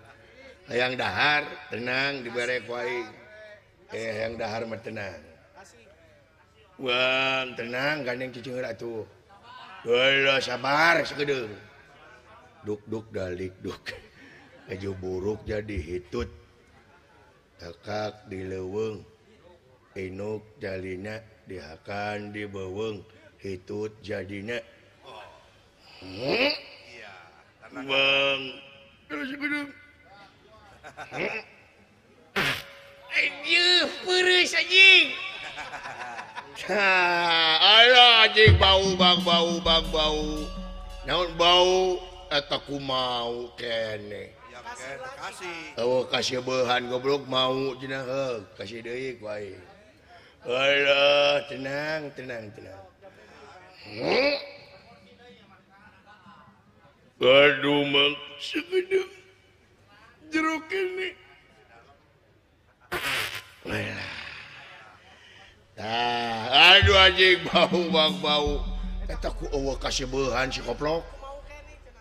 Speaker 5: Hayang dahar, tenang dibere ku aing. Hayang dahar mah tenang. Wah, tenang gandeng cicing heula atuh. Heulah sabar sakedeung. Duk-duk dalik duk. Keju buruk jadi hitut. Tekak di leuweung. Inuk jalina dihakan di beuweung, hitut jadina. Bang, terus gedung. Anjing, peureuh anjing. Alah anjing bau bang bau bang bau. Naon bau?
Speaker 2: Eta ku mau kene. Kasih. Kasih beuhan goblok mau cenah heuh, kasih deui ku aing. Alah, tenang, tenang, tenang. Aduh, mang segede jeruk ini. Tah, aduh anjing bau bang bau. Eta ku eueuh kasih beuhan si koplok.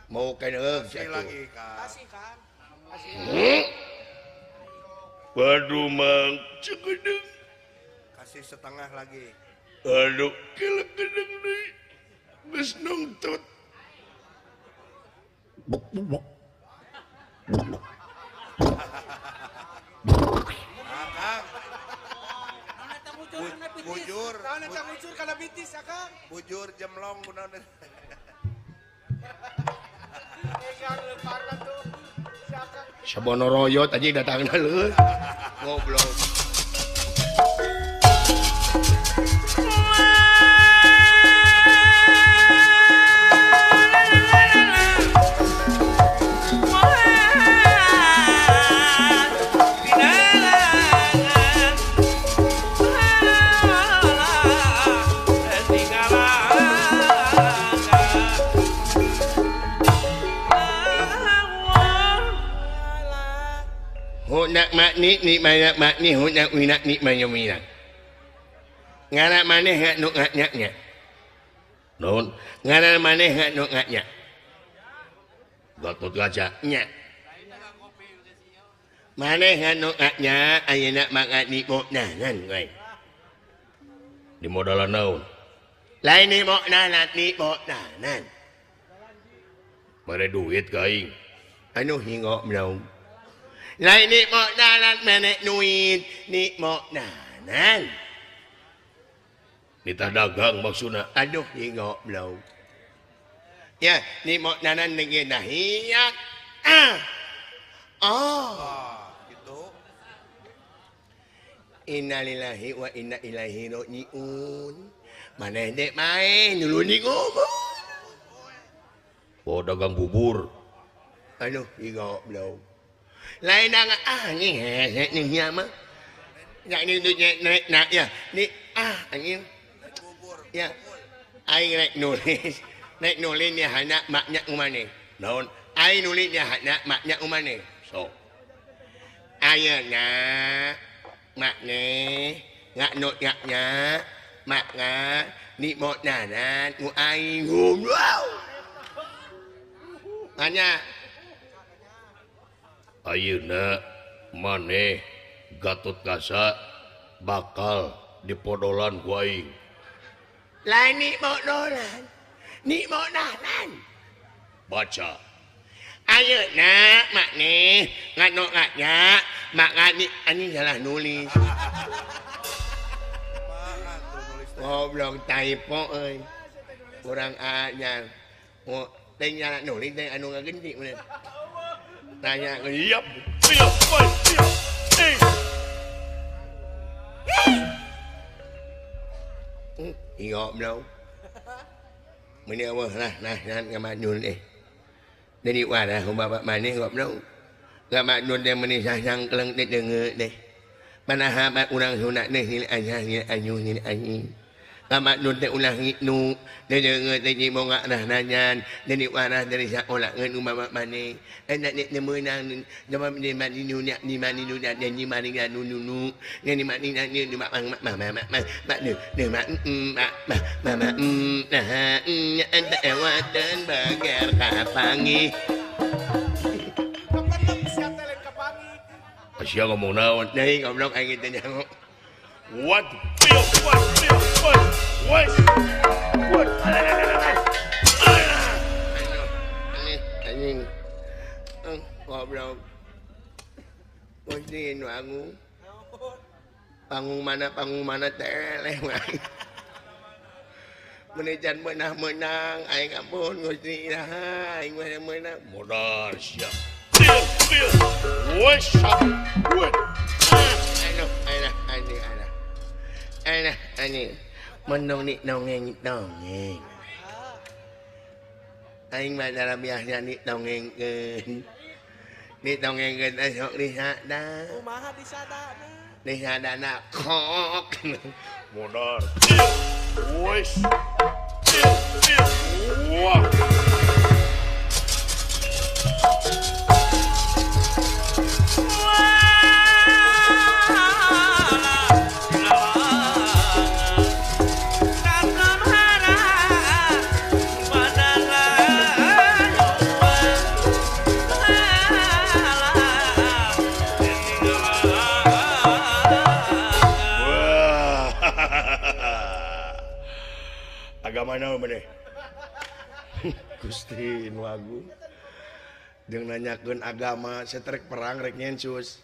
Speaker 2: Mau kene heuh
Speaker 3: lagi kasih kan.
Speaker 5: Waduh mang segede.
Speaker 3: Kasih setengah lagi.
Speaker 5: Aduh, kelek gedeng deui. Geus nungtut.
Speaker 3: Bujur.
Speaker 7: Naon eta bujur kana bitis akang.
Speaker 3: Bujur jemlong kunaon.
Speaker 7: Egang leparna tuh. Si akang.
Speaker 2: Sabonoroyot anjing datangna leuh. Goblok. Nak makni ni mana makni hunak winak ni mana winak. Ngaran maneh ngak nu ngak nya. Naon? Ngaran maneh ngak nu ngak nya. Gatot Kaca nya. Maneh ngak nu ngak nya ayeuna mangga ni moknanan we.
Speaker 5: Di modalan naon?
Speaker 2: Lain ni moknanan ni moknanan.
Speaker 5: Mere duit ka aing.
Speaker 2: Anu hingok naon? Lain ni moknanan menek duit ni moknanan.
Speaker 5: Nitah dagang maksudna.
Speaker 2: Aduh hingok blau. Ya, ni moknanan ngeunah nahiat. Ah. Oh.
Speaker 3: Gitu.
Speaker 2: Innalillahi wa inna ilaihi rajiun. Maneh dek main dulu ni ngomong.
Speaker 5: Oh dagang bubur.
Speaker 2: Aduh hingok blau. Lain ah ni hese ni nya mah. Nya ni nya na ya ni ah anjing. Ya. Aing rek nulis. Rek nulis nya hana maknya umane.
Speaker 5: Naon?
Speaker 2: Aing nulis nya hana maknya umane.
Speaker 5: Sok.
Speaker 2: Ayeuna makne ngak nu nya makna ni moknanan ku aing. Wow. Hanya
Speaker 5: ayeuna maneh Gatot Kaca bakal dipodolan ku aing.
Speaker 2: Lain ni modolan, ni modalan.
Speaker 5: Baca.
Speaker 2: Ayeuna makne ngano nganya maka ni anjing salah nulis. Goblok typo euy. Urang anya. Oh, teh nyalah nulis teh anu ngagenti mun. Tanya
Speaker 5: iap iap iap.
Speaker 2: Ingok bro. Meni awah lah nah nah ngamadun eh. Jadi warah bapak maneh goblok. Ngamadun teh meni sasang keleng teh deungeut teh. Manaha urang sunat teh ngil anyah ngil anyu ngil anjing. Ngamadun teh ulah ngiknu teh deungeut teh nyibonga nah nanyan. Jadi warah dari sakola ngeun bapak maneh. Enak nek meunang jama ni mani nu nya ni mani nu nya ni mani nya nu nu nu ni mani nya ni ma ma ma ma ma ma ne ne ma ma ma ma ma nah nya ente ewaten bager kapangi.
Speaker 7: Kapenem sia teh lain kapangi.
Speaker 5: Sia ngomong naon?
Speaker 2: Deui goblok aing teh nyaho.
Speaker 5: What? What? What? What? What?
Speaker 2: Anjing. Goblok. Gusti nu angung. Panggung mana teleh. Meni can meunah-meunang aing ampun Gusti iraha aing meunang.
Speaker 5: Modar sia. Wes.
Speaker 2: Aduh, alah anjing alah. Alah anjing. Menong ni dongeng dongeng. Aing mah darabiahnya ni dongengkeun. Ni dongengkeun teh sok disada.
Speaker 7: Kumaha disadana?
Speaker 2: Disadana kok.
Speaker 5: Modar. Wes. Wah. Agama naon maneh?
Speaker 6: Gusti nu agung. Jeung nanyakeun agama, setrek perang rek nyensus.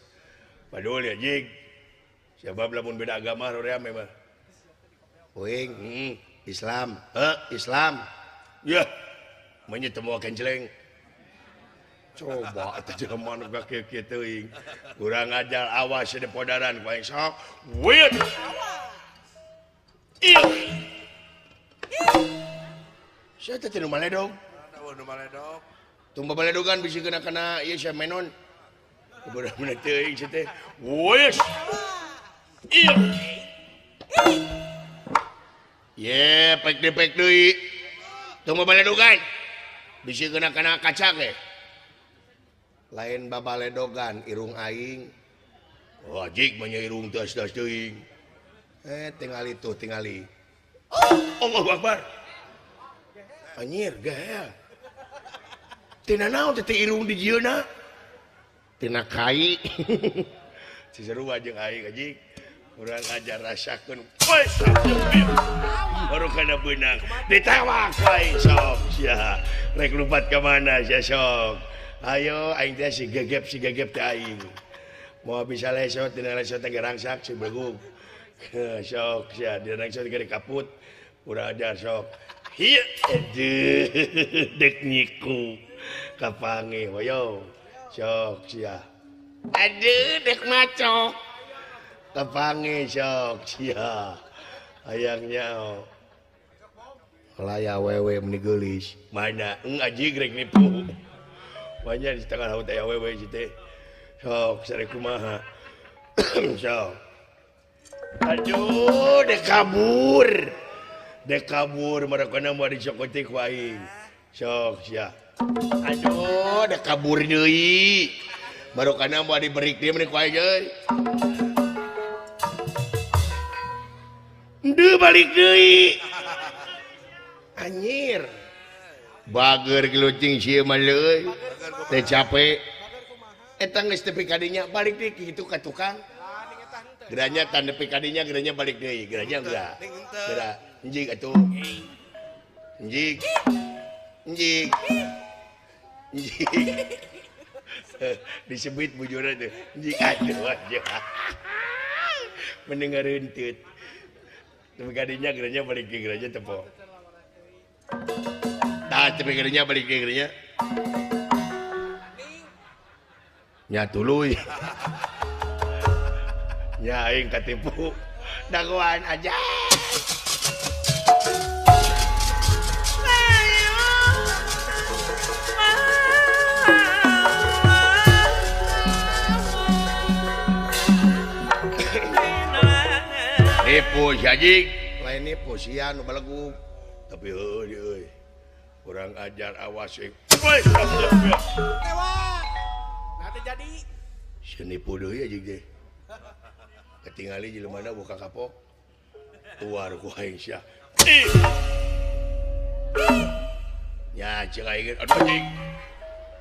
Speaker 5: Padul ya jig. Sebab lamun beda agama hoream mah.
Speaker 2: Uing, Islam.
Speaker 5: Heh,
Speaker 2: Islam.
Speaker 5: Yah. Meunya teu moal kenceleng.
Speaker 6: Coba atuh jelema nu kieu-kieu teuing.
Speaker 5: Kurang ajar awas di podaran ku aing sok. Wit. Iya.
Speaker 2: Saya teh nu maledog.
Speaker 3: Nu maledog.
Speaker 2: Tumba maledogan bisi kena kana ieu sia menon.
Speaker 5: Bener-bener teuing sia teh. Wes. Iya.
Speaker 2: Ye, pek deui pek deui. Tumba maledogan. Bisi kena kana kaca ge. Lain babaledogan irung aing.
Speaker 5: Wajik mah nya irung tas-tas teuing.
Speaker 2: Tingali tuh, tingali.
Speaker 5: Allahu Akbar.
Speaker 2: Anjir, gehel. Tina naon teh irung di jieuna? Tina kai.
Speaker 5: Si sarua jeung aing anjing. Urang ajar rasakeun. Baru kana beunang. Ditewak aing sok sia. Rek lupat ka mana sia sok.
Speaker 2: Ayo aing teh si gegep teh aing. Moal bisa lesot dina lesot teh gerangsak si begung. Sok sia dina lesot gede kaput. Urang ajar sok.
Speaker 5: Hieu aduh dek nyiku kapangi hoyo.
Speaker 2: Sok sia. Aduh dek macok. Kapangi sok sia. Hayangnya laya wewe meni geulis.
Speaker 5: Mana aji grek nipu. Banyak di tengah laut aya wewe si teh. Sok sare kumaha. Sok.
Speaker 2: Aduh dek kabur. Dek kabur marakana moal dicokotik ku aing. Sok sia. Aduh dek kabur deui. Marokana moal diberik deui meni ku aing euy. Deui balik deui. Anjir. Bager gelucing sieun mah leuy. Teh capek. Eta geus tepi ka dinya balik deui kitu ka tukang. Geranya tan tepi ka dinya geranya balik deui. Geranya geura. Geura. Njig atuh. Njig. Njig. Njig. Disebut bujurna teh. Njig atuh aja. Mendengar henteu. Tepi ka dinya geranya balik deui geranya tepo. Tah tepi ka dinya balik deui geranya. Nya tuluy. Nya aing katipu. Dagoan aja.
Speaker 5: Nipu si anjing.
Speaker 2: Lain nipu sia nu balegug.
Speaker 5: Tapi heueuh euy. Kurang ajar awas euy.
Speaker 7: Tewak. Nah teh jadi.
Speaker 2: Sia nipu deui anjing teh. Ketingali jelema buka kapok.
Speaker 5: Tuar ku aing sia. Nya ceuk aing aduh anjing.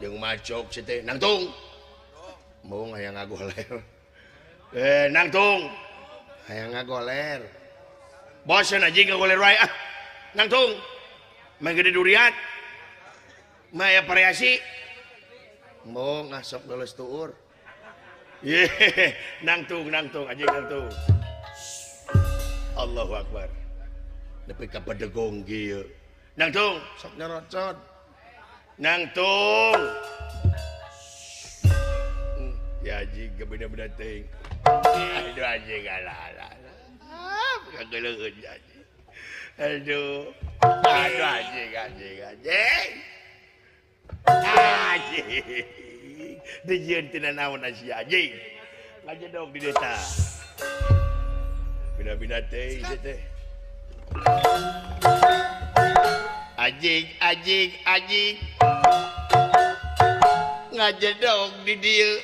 Speaker 2: Jeung macok sia teh nangtung. Mau hayang ngagoler.
Speaker 5: Nangtung.
Speaker 2: Hayang ngagoler.
Speaker 5: Bosen anjing ngagoler wae ah. Nangtung. Mah gede durian. Mah aya variasi.
Speaker 2: Mau ngasok leuleus tuur.
Speaker 5: Ye, nangtung nangtung anjing nangtung. Allahu Akbar. Nepi ka bedegong kieu. Nangtung,
Speaker 2: sok nyerocot.
Speaker 5: Nangtung. Ya anjing beda-beda teuing. Aduh anjing alah alah. Ah, kageleueun anjing. Aduh. Aduh anjing anjing anjing. Anjing. Dijieun tina naon sia anjing. Ngajedog di desa. Bina-bina teh ieu teh. Anjing anjing anjing. Ngajedog di dieu.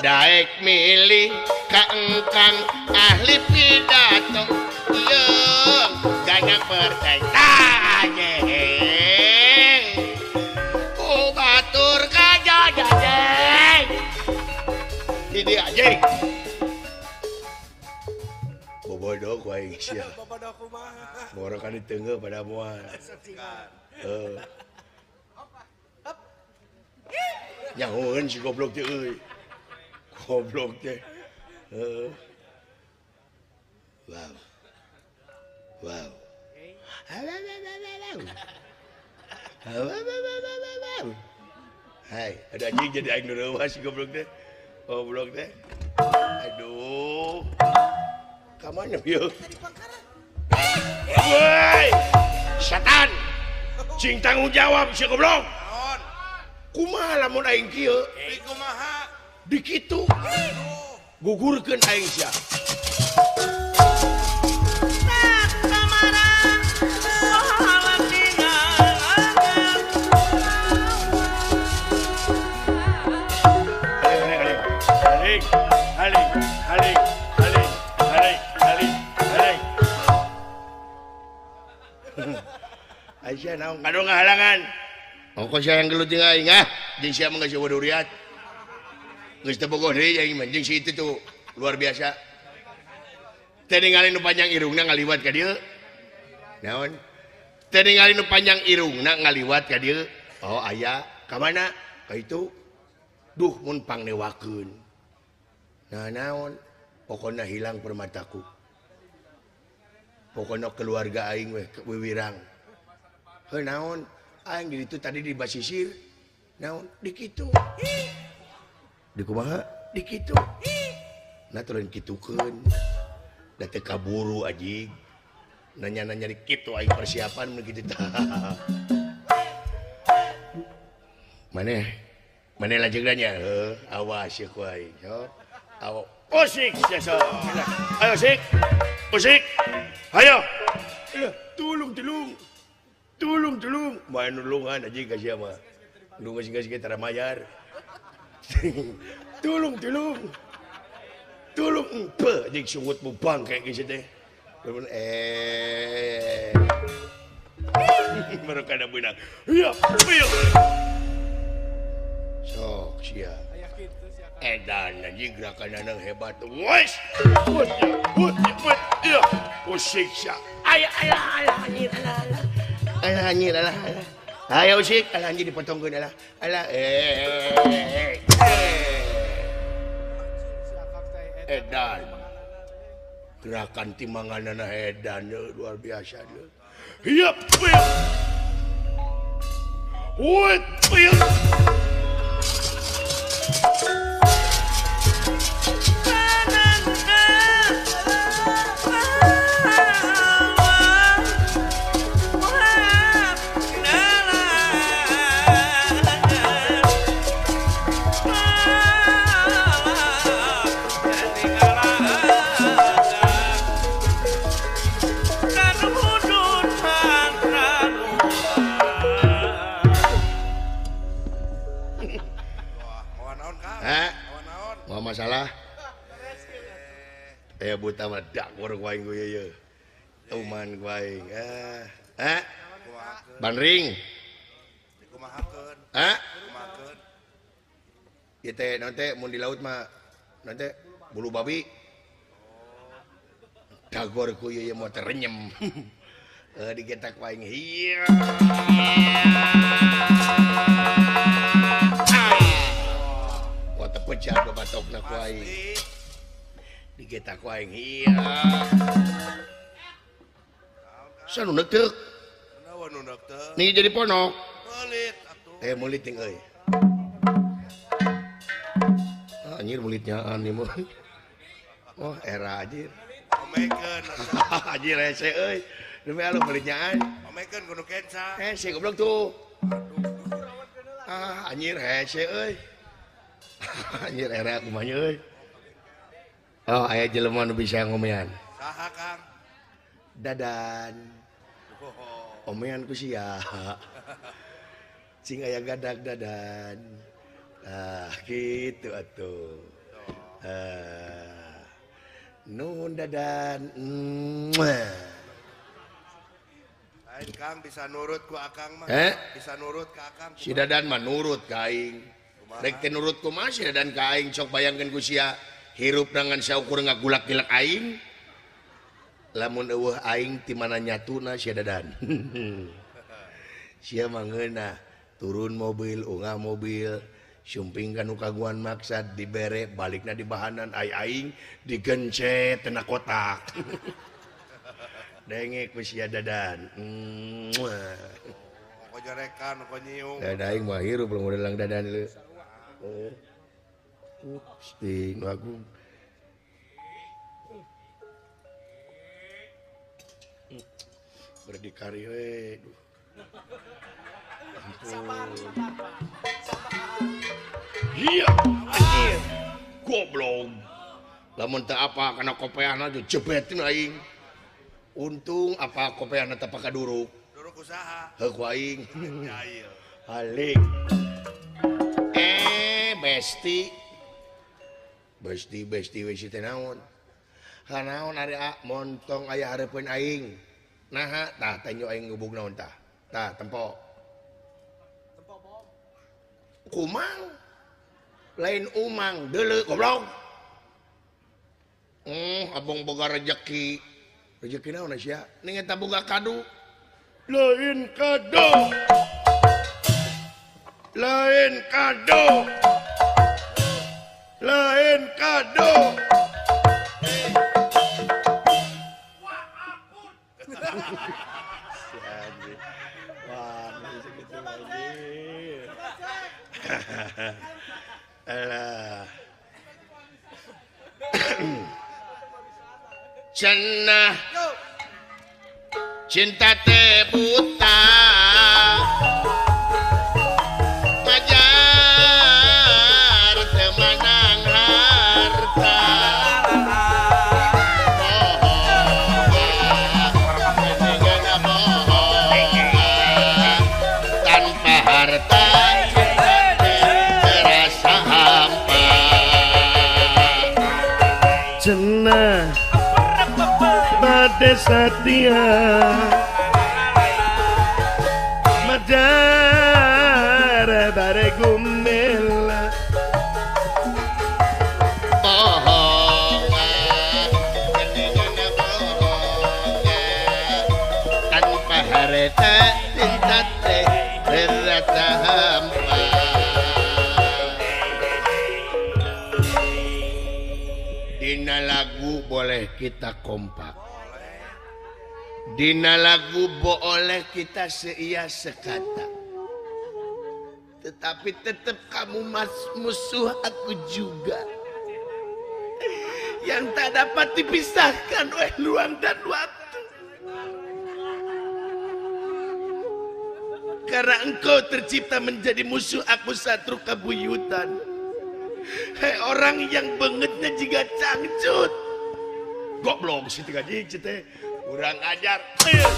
Speaker 5: Daek milih ka engkang ahli pidato ieu gana pertanyaan ku batur kajajajeng di dieu anjing bobodo ku aing sia
Speaker 7: bobodo kumaha
Speaker 5: moro kan diteungeuh pada moal heuh nyahoeun si goblok teh euy goblok teh. Wow. Wow. Hai, ada anjing jadi aing nu reuwas goblok teh. Goblok teh. Aduh. Ka mana ieu? Woi! Setan. Cing tanggung jawab si goblok. Kumaha lamun aing kieu?
Speaker 3: Kumaha?
Speaker 5: Dikitu. Gugurkeun aing sia. Haling, haling, haling, haling, haling, haling, haling. Aisyah naon kado ngahalangan. Ongko sia yang gelut jeung aing ah, jeung sia mah geus waduriat. Geus teu bogoh deui aing mah jeung si itu tuh luar biasa. Teu ningali nu panjang irungna ngaliwat ka dieu. Naon? Teu ningali nu panjang irungna ngaliwat ka dieu. Oh aya, ka mana? Ka itu. Duh mun pangnewakeun. Nah naon? Pokona hilang permataku. Pokona keluarga aing weh wiwirang. Heuh naon? Aing di ditu tadi di basisir. Naon? Di kitu. Di kumaha? Di kitu. Nah tuluy kitukeun. Da teu kaburu anjing. Nanya-nanya di kitu aing persiapan mun kitu tah. Maneh? Maneh lanjeunna nya? Heuh, awas ieu ku aing. Sok. Awas. Usik sia sok. Ayo sik. Usik. Ayo. Tulung tulung. Tulung tulung. Main nulungan anjing ka sia mah. Nu geus-geus ge tara mayar. Tulung tulung. Tulung empe anjing sungut mu bangke geus teh. Mereka ada benang. Iya, iya. Sok sia. Edan anjing gerakan anang hebat. Wes. Iya. Usik sia. Aya alah alah anjir alah alah. Alah anjir alah alah. Ayo usik, alah anjir dipotongkeun alah. Alah Edan. Gerakan timanganana edan luar biasa deui. Hieup. Wut. Masalah eh buta mah dak urang aing gue ye tuman ku aing ah banring
Speaker 3: dikumahakeun
Speaker 5: ah
Speaker 3: kumahakeun
Speaker 5: ieu teh naon teh mun di laut mah naon teh bulu babi dagor ku ieu moal terenyem digetak ku aing hieu pecah babatokna ku aing digetak ku aing iya sanu neuteuk
Speaker 3: naon nu neuteuk
Speaker 5: nih jadi ponok
Speaker 3: meulit atuh
Speaker 5: meulit ting euy anjir meulitnya an ieu mah oh era anjir
Speaker 3: omekeun
Speaker 5: anjir hese euy demi Allah meulitnya an
Speaker 3: omekeun kudu kenca
Speaker 5: si goblok tuh
Speaker 2: Ah anjir hese euy. Anjir era kumaha euy. Oh aya jelema nu bisa ngomean.
Speaker 3: Saha Kang?
Speaker 2: Dadan. Omean ku sia. Cing aya gadag dadan. Ah kitu atuh. Nuhun dadan.
Speaker 3: Lain Kang bisa nurut ku Akang mah. Bisa nurut ka Akang.
Speaker 2: Si Dadan mah nurut ka aing. Rek teh nurut kumaha si Dadan ka aing sok bayangkeun ku sia hirup dengan saukur ngagulak-gilak aing. Lamun eueuh aing ti mana nyatuna si Dadan. Sia mah ngeunah turun mobil, ungah mobil, sumping ka nu kaguan maksad dibere balikna di bahanan ai aing digencet tina kotak. Dengek ku sia Dadan.
Speaker 3: Ko jorekan, ko nyiung.
Speaker 2: Da aing mah hirup lamun lang Dadan leu. Gusti nu agung. Berdikari we. Duh.
Speaker 7: Sabar, sabar, Pak. Sabar.
Speaker 2: Iya, anjir. Goblok. Lamun teu apa kana kopeahna jebetin aing. Untung apa kopeahna teu pakaduruk.
Speaker 3: Duruk usaha.
Speaker 2: Heuh ku aing.
Speaker 3: Jail.
Speaker 2: Halik. Besti. Besti besti we si teh naon? Hanaon ari montong aya hareupeun aing. Naha tah tanyo aing ngubug naon tah. Tah tempo.
Speaker 7: Tempo bom.
Speaker 2: Kumang. Lain umang deuleu goblok. Abong boga rejeki. Rejeki naon sia? Ning eta boga kadu.
Speaker 6: Lain kado. Lain kado. Lain kado.
Speaker 7: Wah, ampun.
Speaker 2: Si anjing. Wah, segitu lagi. Alah. Cenah cinta teh buta majar teu menang harta. Tanpa harta cinta teh terasa hampa.
Speaker 6: Cenah bade satia majar bare gumela
Speaker 2: bohong bohong tanpa harta cinta teh terasa hampa. Dina lagu boleh kita kompak, dina lagu boleh kita seia sekata, tetapi tetap kamu mas musuh aku juga, yang tak dapat dipisahkan oleh ruang dan waktu. Karena engkau tercipta menjadi musuh aku satru kabuyutan. Hei orang yang bangetnya juga cangcut. Goblok sih tiga jik teh. Kurang ajar. Iya.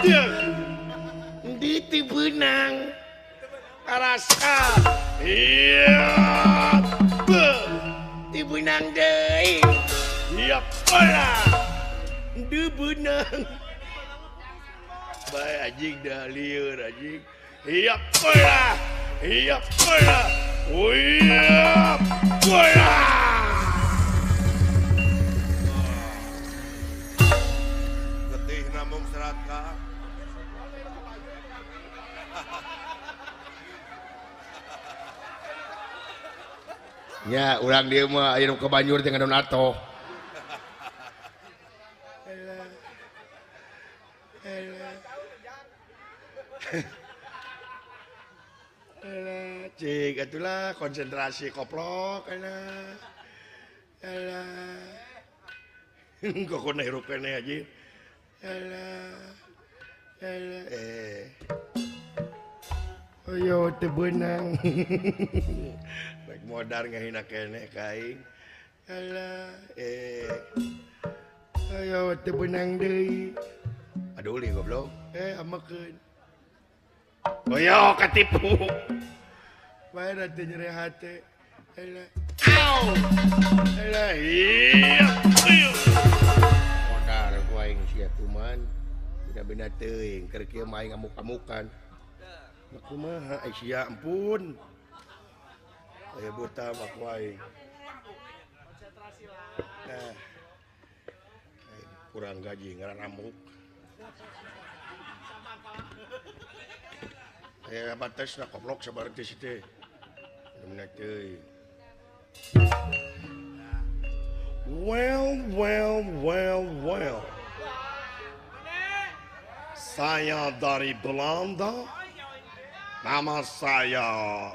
Speaker 2: Iya. Di tibenang. Karasa.
Speaker 6: Iya.
Speaker 2: Tibenang deui.
Speaker 6: Iya. Bola.
Speaker 2: Dibenang. Bae anjing dah lieur anjing.
Speaker 6: Iya. Bola. Iya. Bola. Iya. Bola.
Speaker 3: Getih namung serat Kang.
Speaker 2: Ya, urang dieu mah aya nu ka Banjur teh ngadon atoh. Elah. Elah. Elah, cik atulah konsentrasi koplok elah. Elah. Kokona hirup keneh aja. Elah. Eh. Ayo teu beunang. Baik modar ngahina keneh ka aing. Alah eh. Ayo teu beunang deui. Aduh li goblok. Eh amekeun. Oyo katipu. Bae da teu nyeri hate. Alah. Au. Alah iya. Modar ku aing sia kuman. Beda-beda teuing keur kieu mah aing ngamuk-amukan. Kumaha ai sia ampun. Aya buta mah ku aing. Eh. Kurang gaji ngaramuk. Aya batasna goblok sabar teh si teh. Beda teuing.
Speaker 5: Well, well, well, well. Saya dari Belanda. Nama saya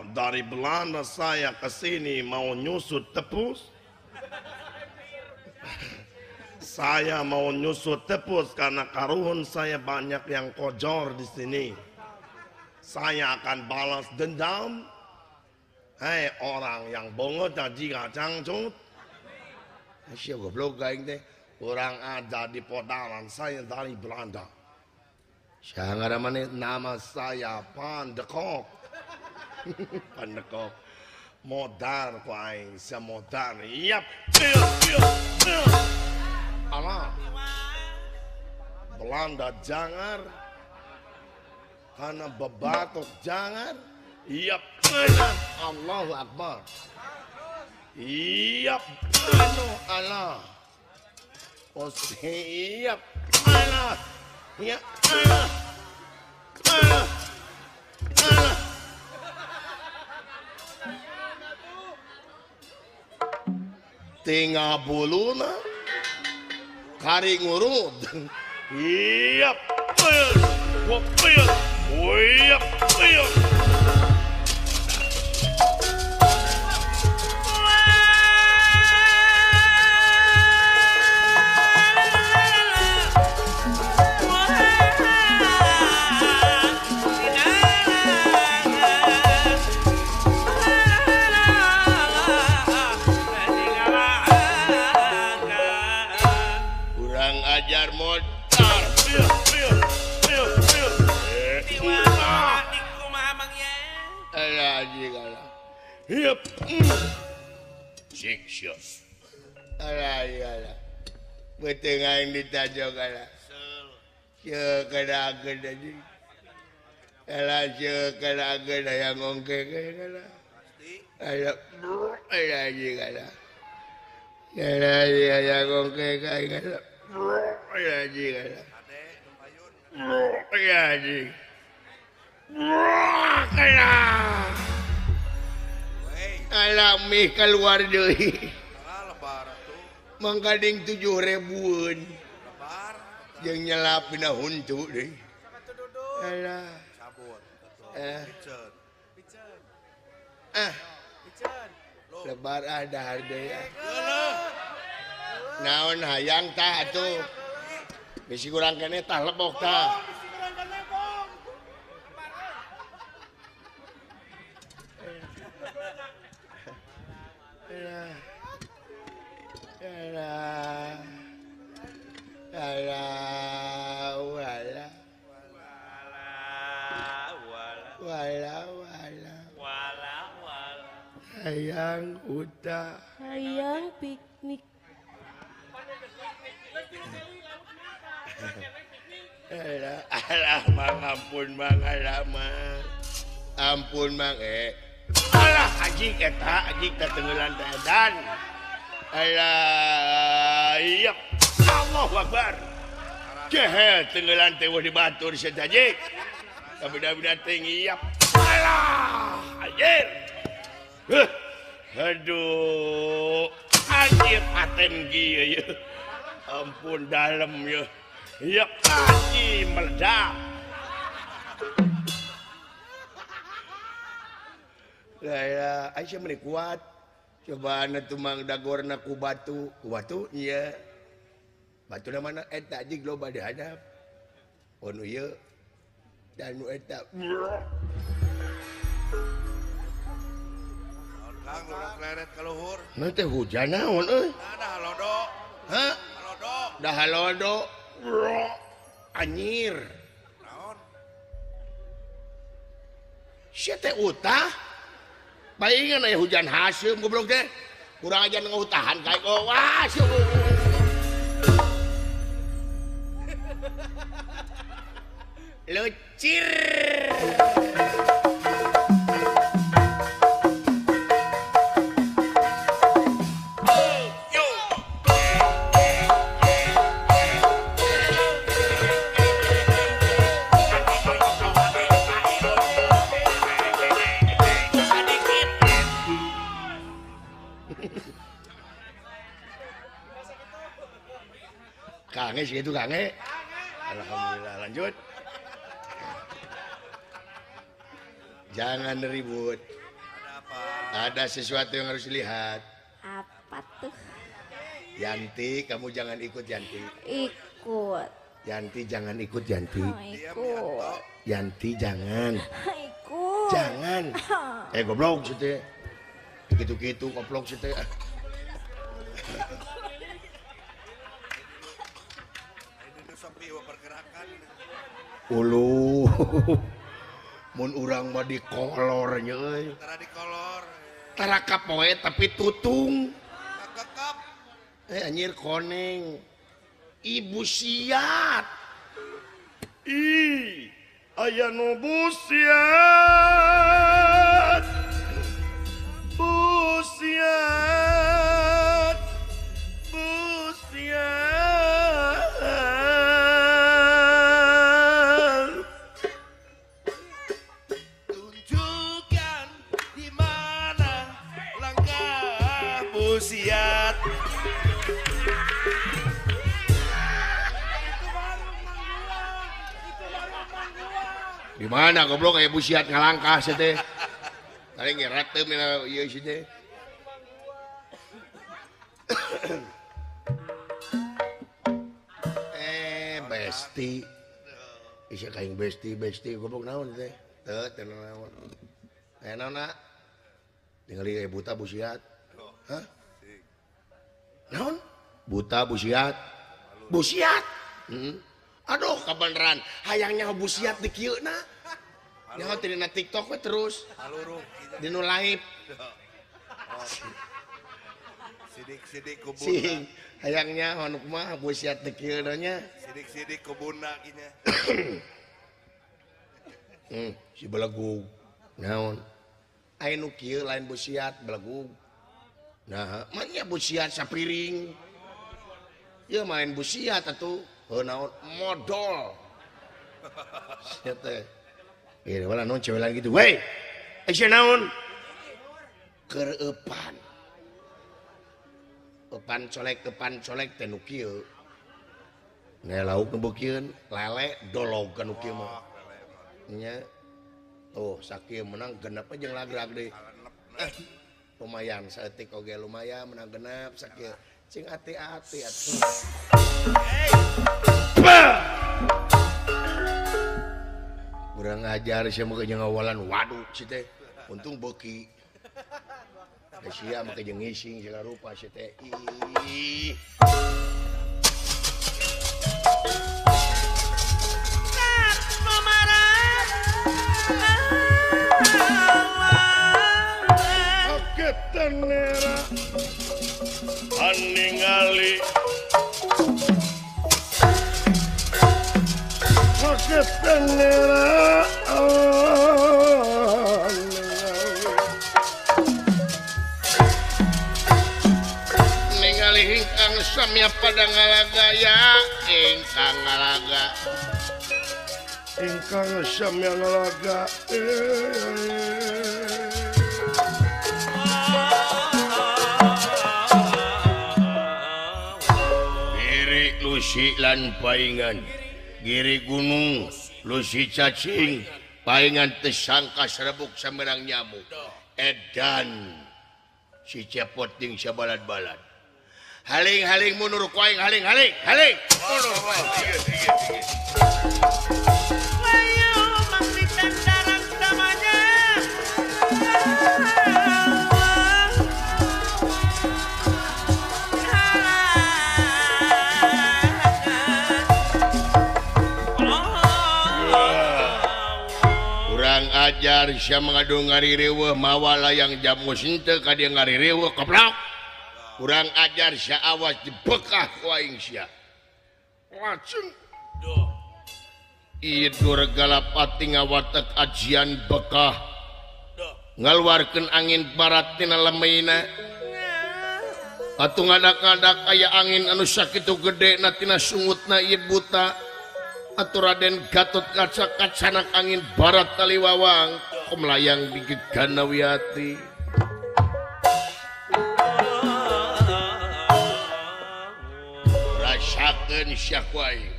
Speaker 5: dari Belanda, saya kesini mau nyusut tepus. Saya mau nyusut tepus karena karuhun saya banyak yang kojor di sini. Saya akan balas dendam. Hei orang yang bongot dan jika cangcut.
Speaker 2: Sia goblok aing teh.
Speaker 5: Orang ada di podalan, saya dari Belanda.
Speaker 2: Saha ngaran maneh?
Speaker 5: Nama saya Pandekok. Pandekok. Modar ku aing, sia modar. Yap. Alah. Belanda jangar. Karena bebatok jangar. Yap.
Speaker 2: Allahu Akbar.
Speaker 5: Yap.
Speaker 2: Anu Allah. Siap. Allah. Ya Allah. Allah. Allah. Tinggal buluna kari ngurut.
Speaker 5: Yap. Yap. Yap.
Speaker 2: Ajar modar. Alah anjing alah.
Speaker 5: Hiep. Sik sia.
Speaker 2: Alah alah. Beuteung aing ditajog alah. Sieun kadageun anjing. Alah sieun kadageun hayang ngongke alah. Alah alah anjing alah. Alah hayang ngongke aing alah. Anjing alah. Anjing. Alah. Alah mih keluar deui. Mangkading 7.000-eun. Jeung nyelap dina huntu deui. Alah. Ah. Lebar ah dahar deui. Naon hayang tah atuh. Bisi kurang keneh tah lebok tah. Alah. Alah. Alah, wala. Wala, wala.
Speaker 7: Wala, wala.
Speaker 2: Hayang uta.
Speaker 4: Hayang piknik.
Speaker 2: Alah, alah, mang ampun mang, alah mang. Ampun mang Alah anjing eta, anjing teh tenggelan teh edan. Alah, iya. Allahu Akbar. Jehel tenggelan teh wah dibatur sia teh anjing. Beda-beda teh ngiyap. Alah, anjir. Huh. Aduh, anjir paten kieu ye. Ampun dalem ye. Ya anjing meledak. Lah, Aisyah meni kuat. Coba anu tumang dagorna ku batu, ku batu ieu. Batuna mana eta anjing loba dihadap. Onu ieu Dan nu eta.
Speaker 3: Kang lurah kleret ka luhur.
Speaker 2: Nah teh hujan naon euy?
Speaker 3: Nah halodo.
Speaker 2: Hah?
Speaker 3: Halodo.
Speaker 2: Dah halodo. Anjir.
Speaker 3: Naon?
Speaker 2: Sia teh utah. Palingan aya hujan haseum goblok teh. Kurang aja ngahutahan kae oh, wah sia. Lucir. Kange segitu kange. Alhamdulillah lanjut. Jangan ribut.
Speaker 3: Ada apa?
Speaker 2: Ada sesuatu yang harus dilihat.
Speaker 1: Apa tuh?
Speaker 2: Yanti, kamu jangan ikut Yanti.
Speaker 1: Ikut.
Speaker 2: Yanti jangan ikut Yanti.
Speaker 1: Oh, ikut.
Speaker 2: Yanti jangan.
Speaker 1: Ikut.
Speaker 2: Jangan. Goblok sih teh. Gitu-gitu goblok sih teh. Ulu. Mun urang mah dikolor nya euy.
Speaker 3: Tara dikolor.
Speaker 2: Tara kapoe tapi tutung.
Speaker 3: Kakekep.
Speaker 2: Anjir koneng. Ibu siat.
Speaker 6: Ih, aya nu busiat. Busiat. Busiat.
Speaker 3: Tunjukkan di mana langkah busiat.
Speaker 2: Di mana goblok aya busiat ngalangkah sia teh. Paling ngerat teu mina ieu si teh. Besti. Bisa kaing besti goblok naon teh. Teu teu naon. Aya naon na? Ningali aya buta busiat. Hah? Naon? Buta busiat. Busiat. Heeh. Aduh kabeneran hayangnya busiat di kieu na. Nyaho teh dina TikTok we terus. Di nu live.
Speaker 3: Sidik-sidik kubuna.
Speaker 2: Sing hayangnya anu kumaha busiat di kieu nya.
Speaker 3: Sidik-sidik kubuna kinya.
Speaker 2: Si belegug. Naon? Aya nu kieu lain busiat belegug. Nah, mah busiat sapiring. Ieu main busiat atuh. Heuh naon modol. Sia teh. Ieu wala naon cewek lagi gitu. Wey. Sia naon? Keur eupan. Eupan colek teh nu kieu. Nge lauk nu beukieun, lele dolog ka nu kieu mah. Nya. Tuh sakieu menang genep jeung lagrag deui. Lumayan saeutik oge lumayan menang genep sakieu. Cing ati-ati atuh. Kurang ajar sia mah jeung awalan waduk si teh. Untung beuki. Da sia mah jeung ngising segala rupa si teh. Ih.
Speaker 6: Kagetan era aningali kagetan era
Speaker 2: ningali ingkang samya pada ngalagaya ingkang ngalaga
Speaker 6: ingkang samya ngalaga
Speaker 2: Giri lusi lan paingan Giri gunung lusi cacing paingan tesangka serebuk samerang nyamuk edan si cepot ting sabalad-balad haling-haling mundur ku aing haling-haling haling mundur ku aing.
Speaker 5: ajar sia mangadu ngarireuweuh mawa layang jamus henteu ka dieu ngarireuweuh koplok. Kurang ajar sia awas dibekah ku aing sia. Lajeng duh. Ieu Durgalapati ngawatek ajian bekah. Ngaluarkeun angin barat tina lemeina. Atuh ngadak-ngadak aya angin anu sakitu gede na tina sungutna ieu buta. Atuh Raden Gatot Kaca kacanak angin barat taliwawang kumlayang di Geganawiati. Rasakeun sia ku aing.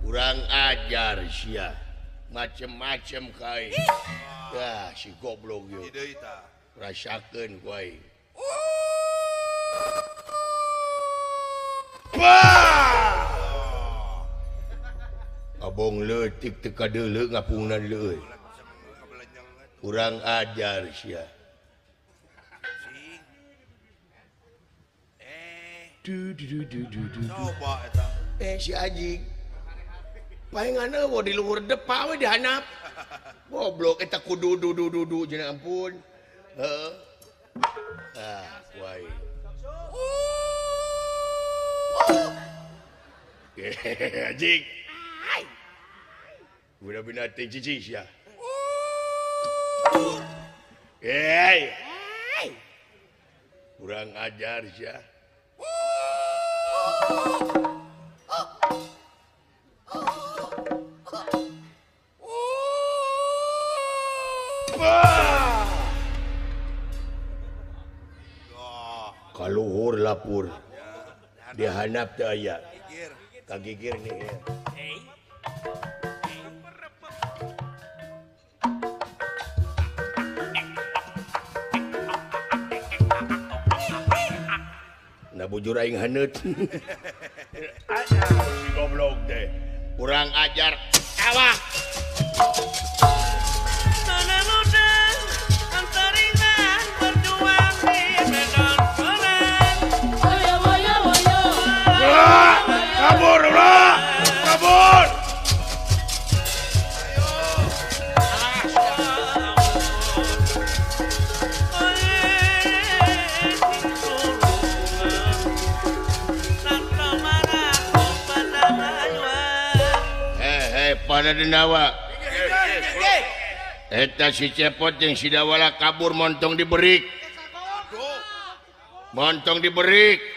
Speaker 5: Kurang ajar sia. Macem-macem ka aing. Dah si goblok ieu. Rasakeun ku aing. Abong leutik teu kadeuleu ngapungna leuy. Kurang ajar sia. Si Aji. Paengan eueuh di luhur depa we dihanap. Goblok eta kudu du du du du jeung ampun. Heeh. Ah, wae. Aji. Udah binatang cici sia. Hei. Kurang ajar sia. Kaluhur lapur dihanap teu aya kagigir nih ya. Nah bujur aing haneut. Si goblok teh. Kurang ajar. Awak.
Speaker 6: Kabur, ulah! Kabur!
Speaker 5: Hei, pada denawa. Eta si Cepot jeung si Dawala kabur montong diberik. Montong diberik.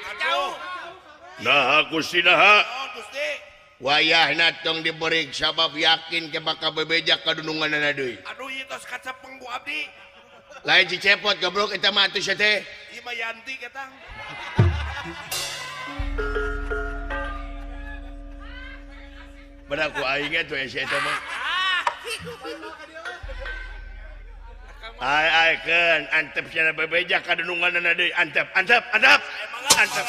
Speaker 6: Nah Gusti naha
Speaker 5: wayahna tong diberik sabab yakin ke bakal bebeja kadununganana deui.
Speaker 3: Aduh ieu tos kacepeng ku abdi.
Speaker 5: Lain si Cepot goblok eta mah atuh teh.
Speaker 3: Ieu mah Yanti ketang.
Speaker 5: Bener ku aing atuh si eta mah. Ai ai keun antep sia bebeja kadununganana deui antep antep antep. Antep.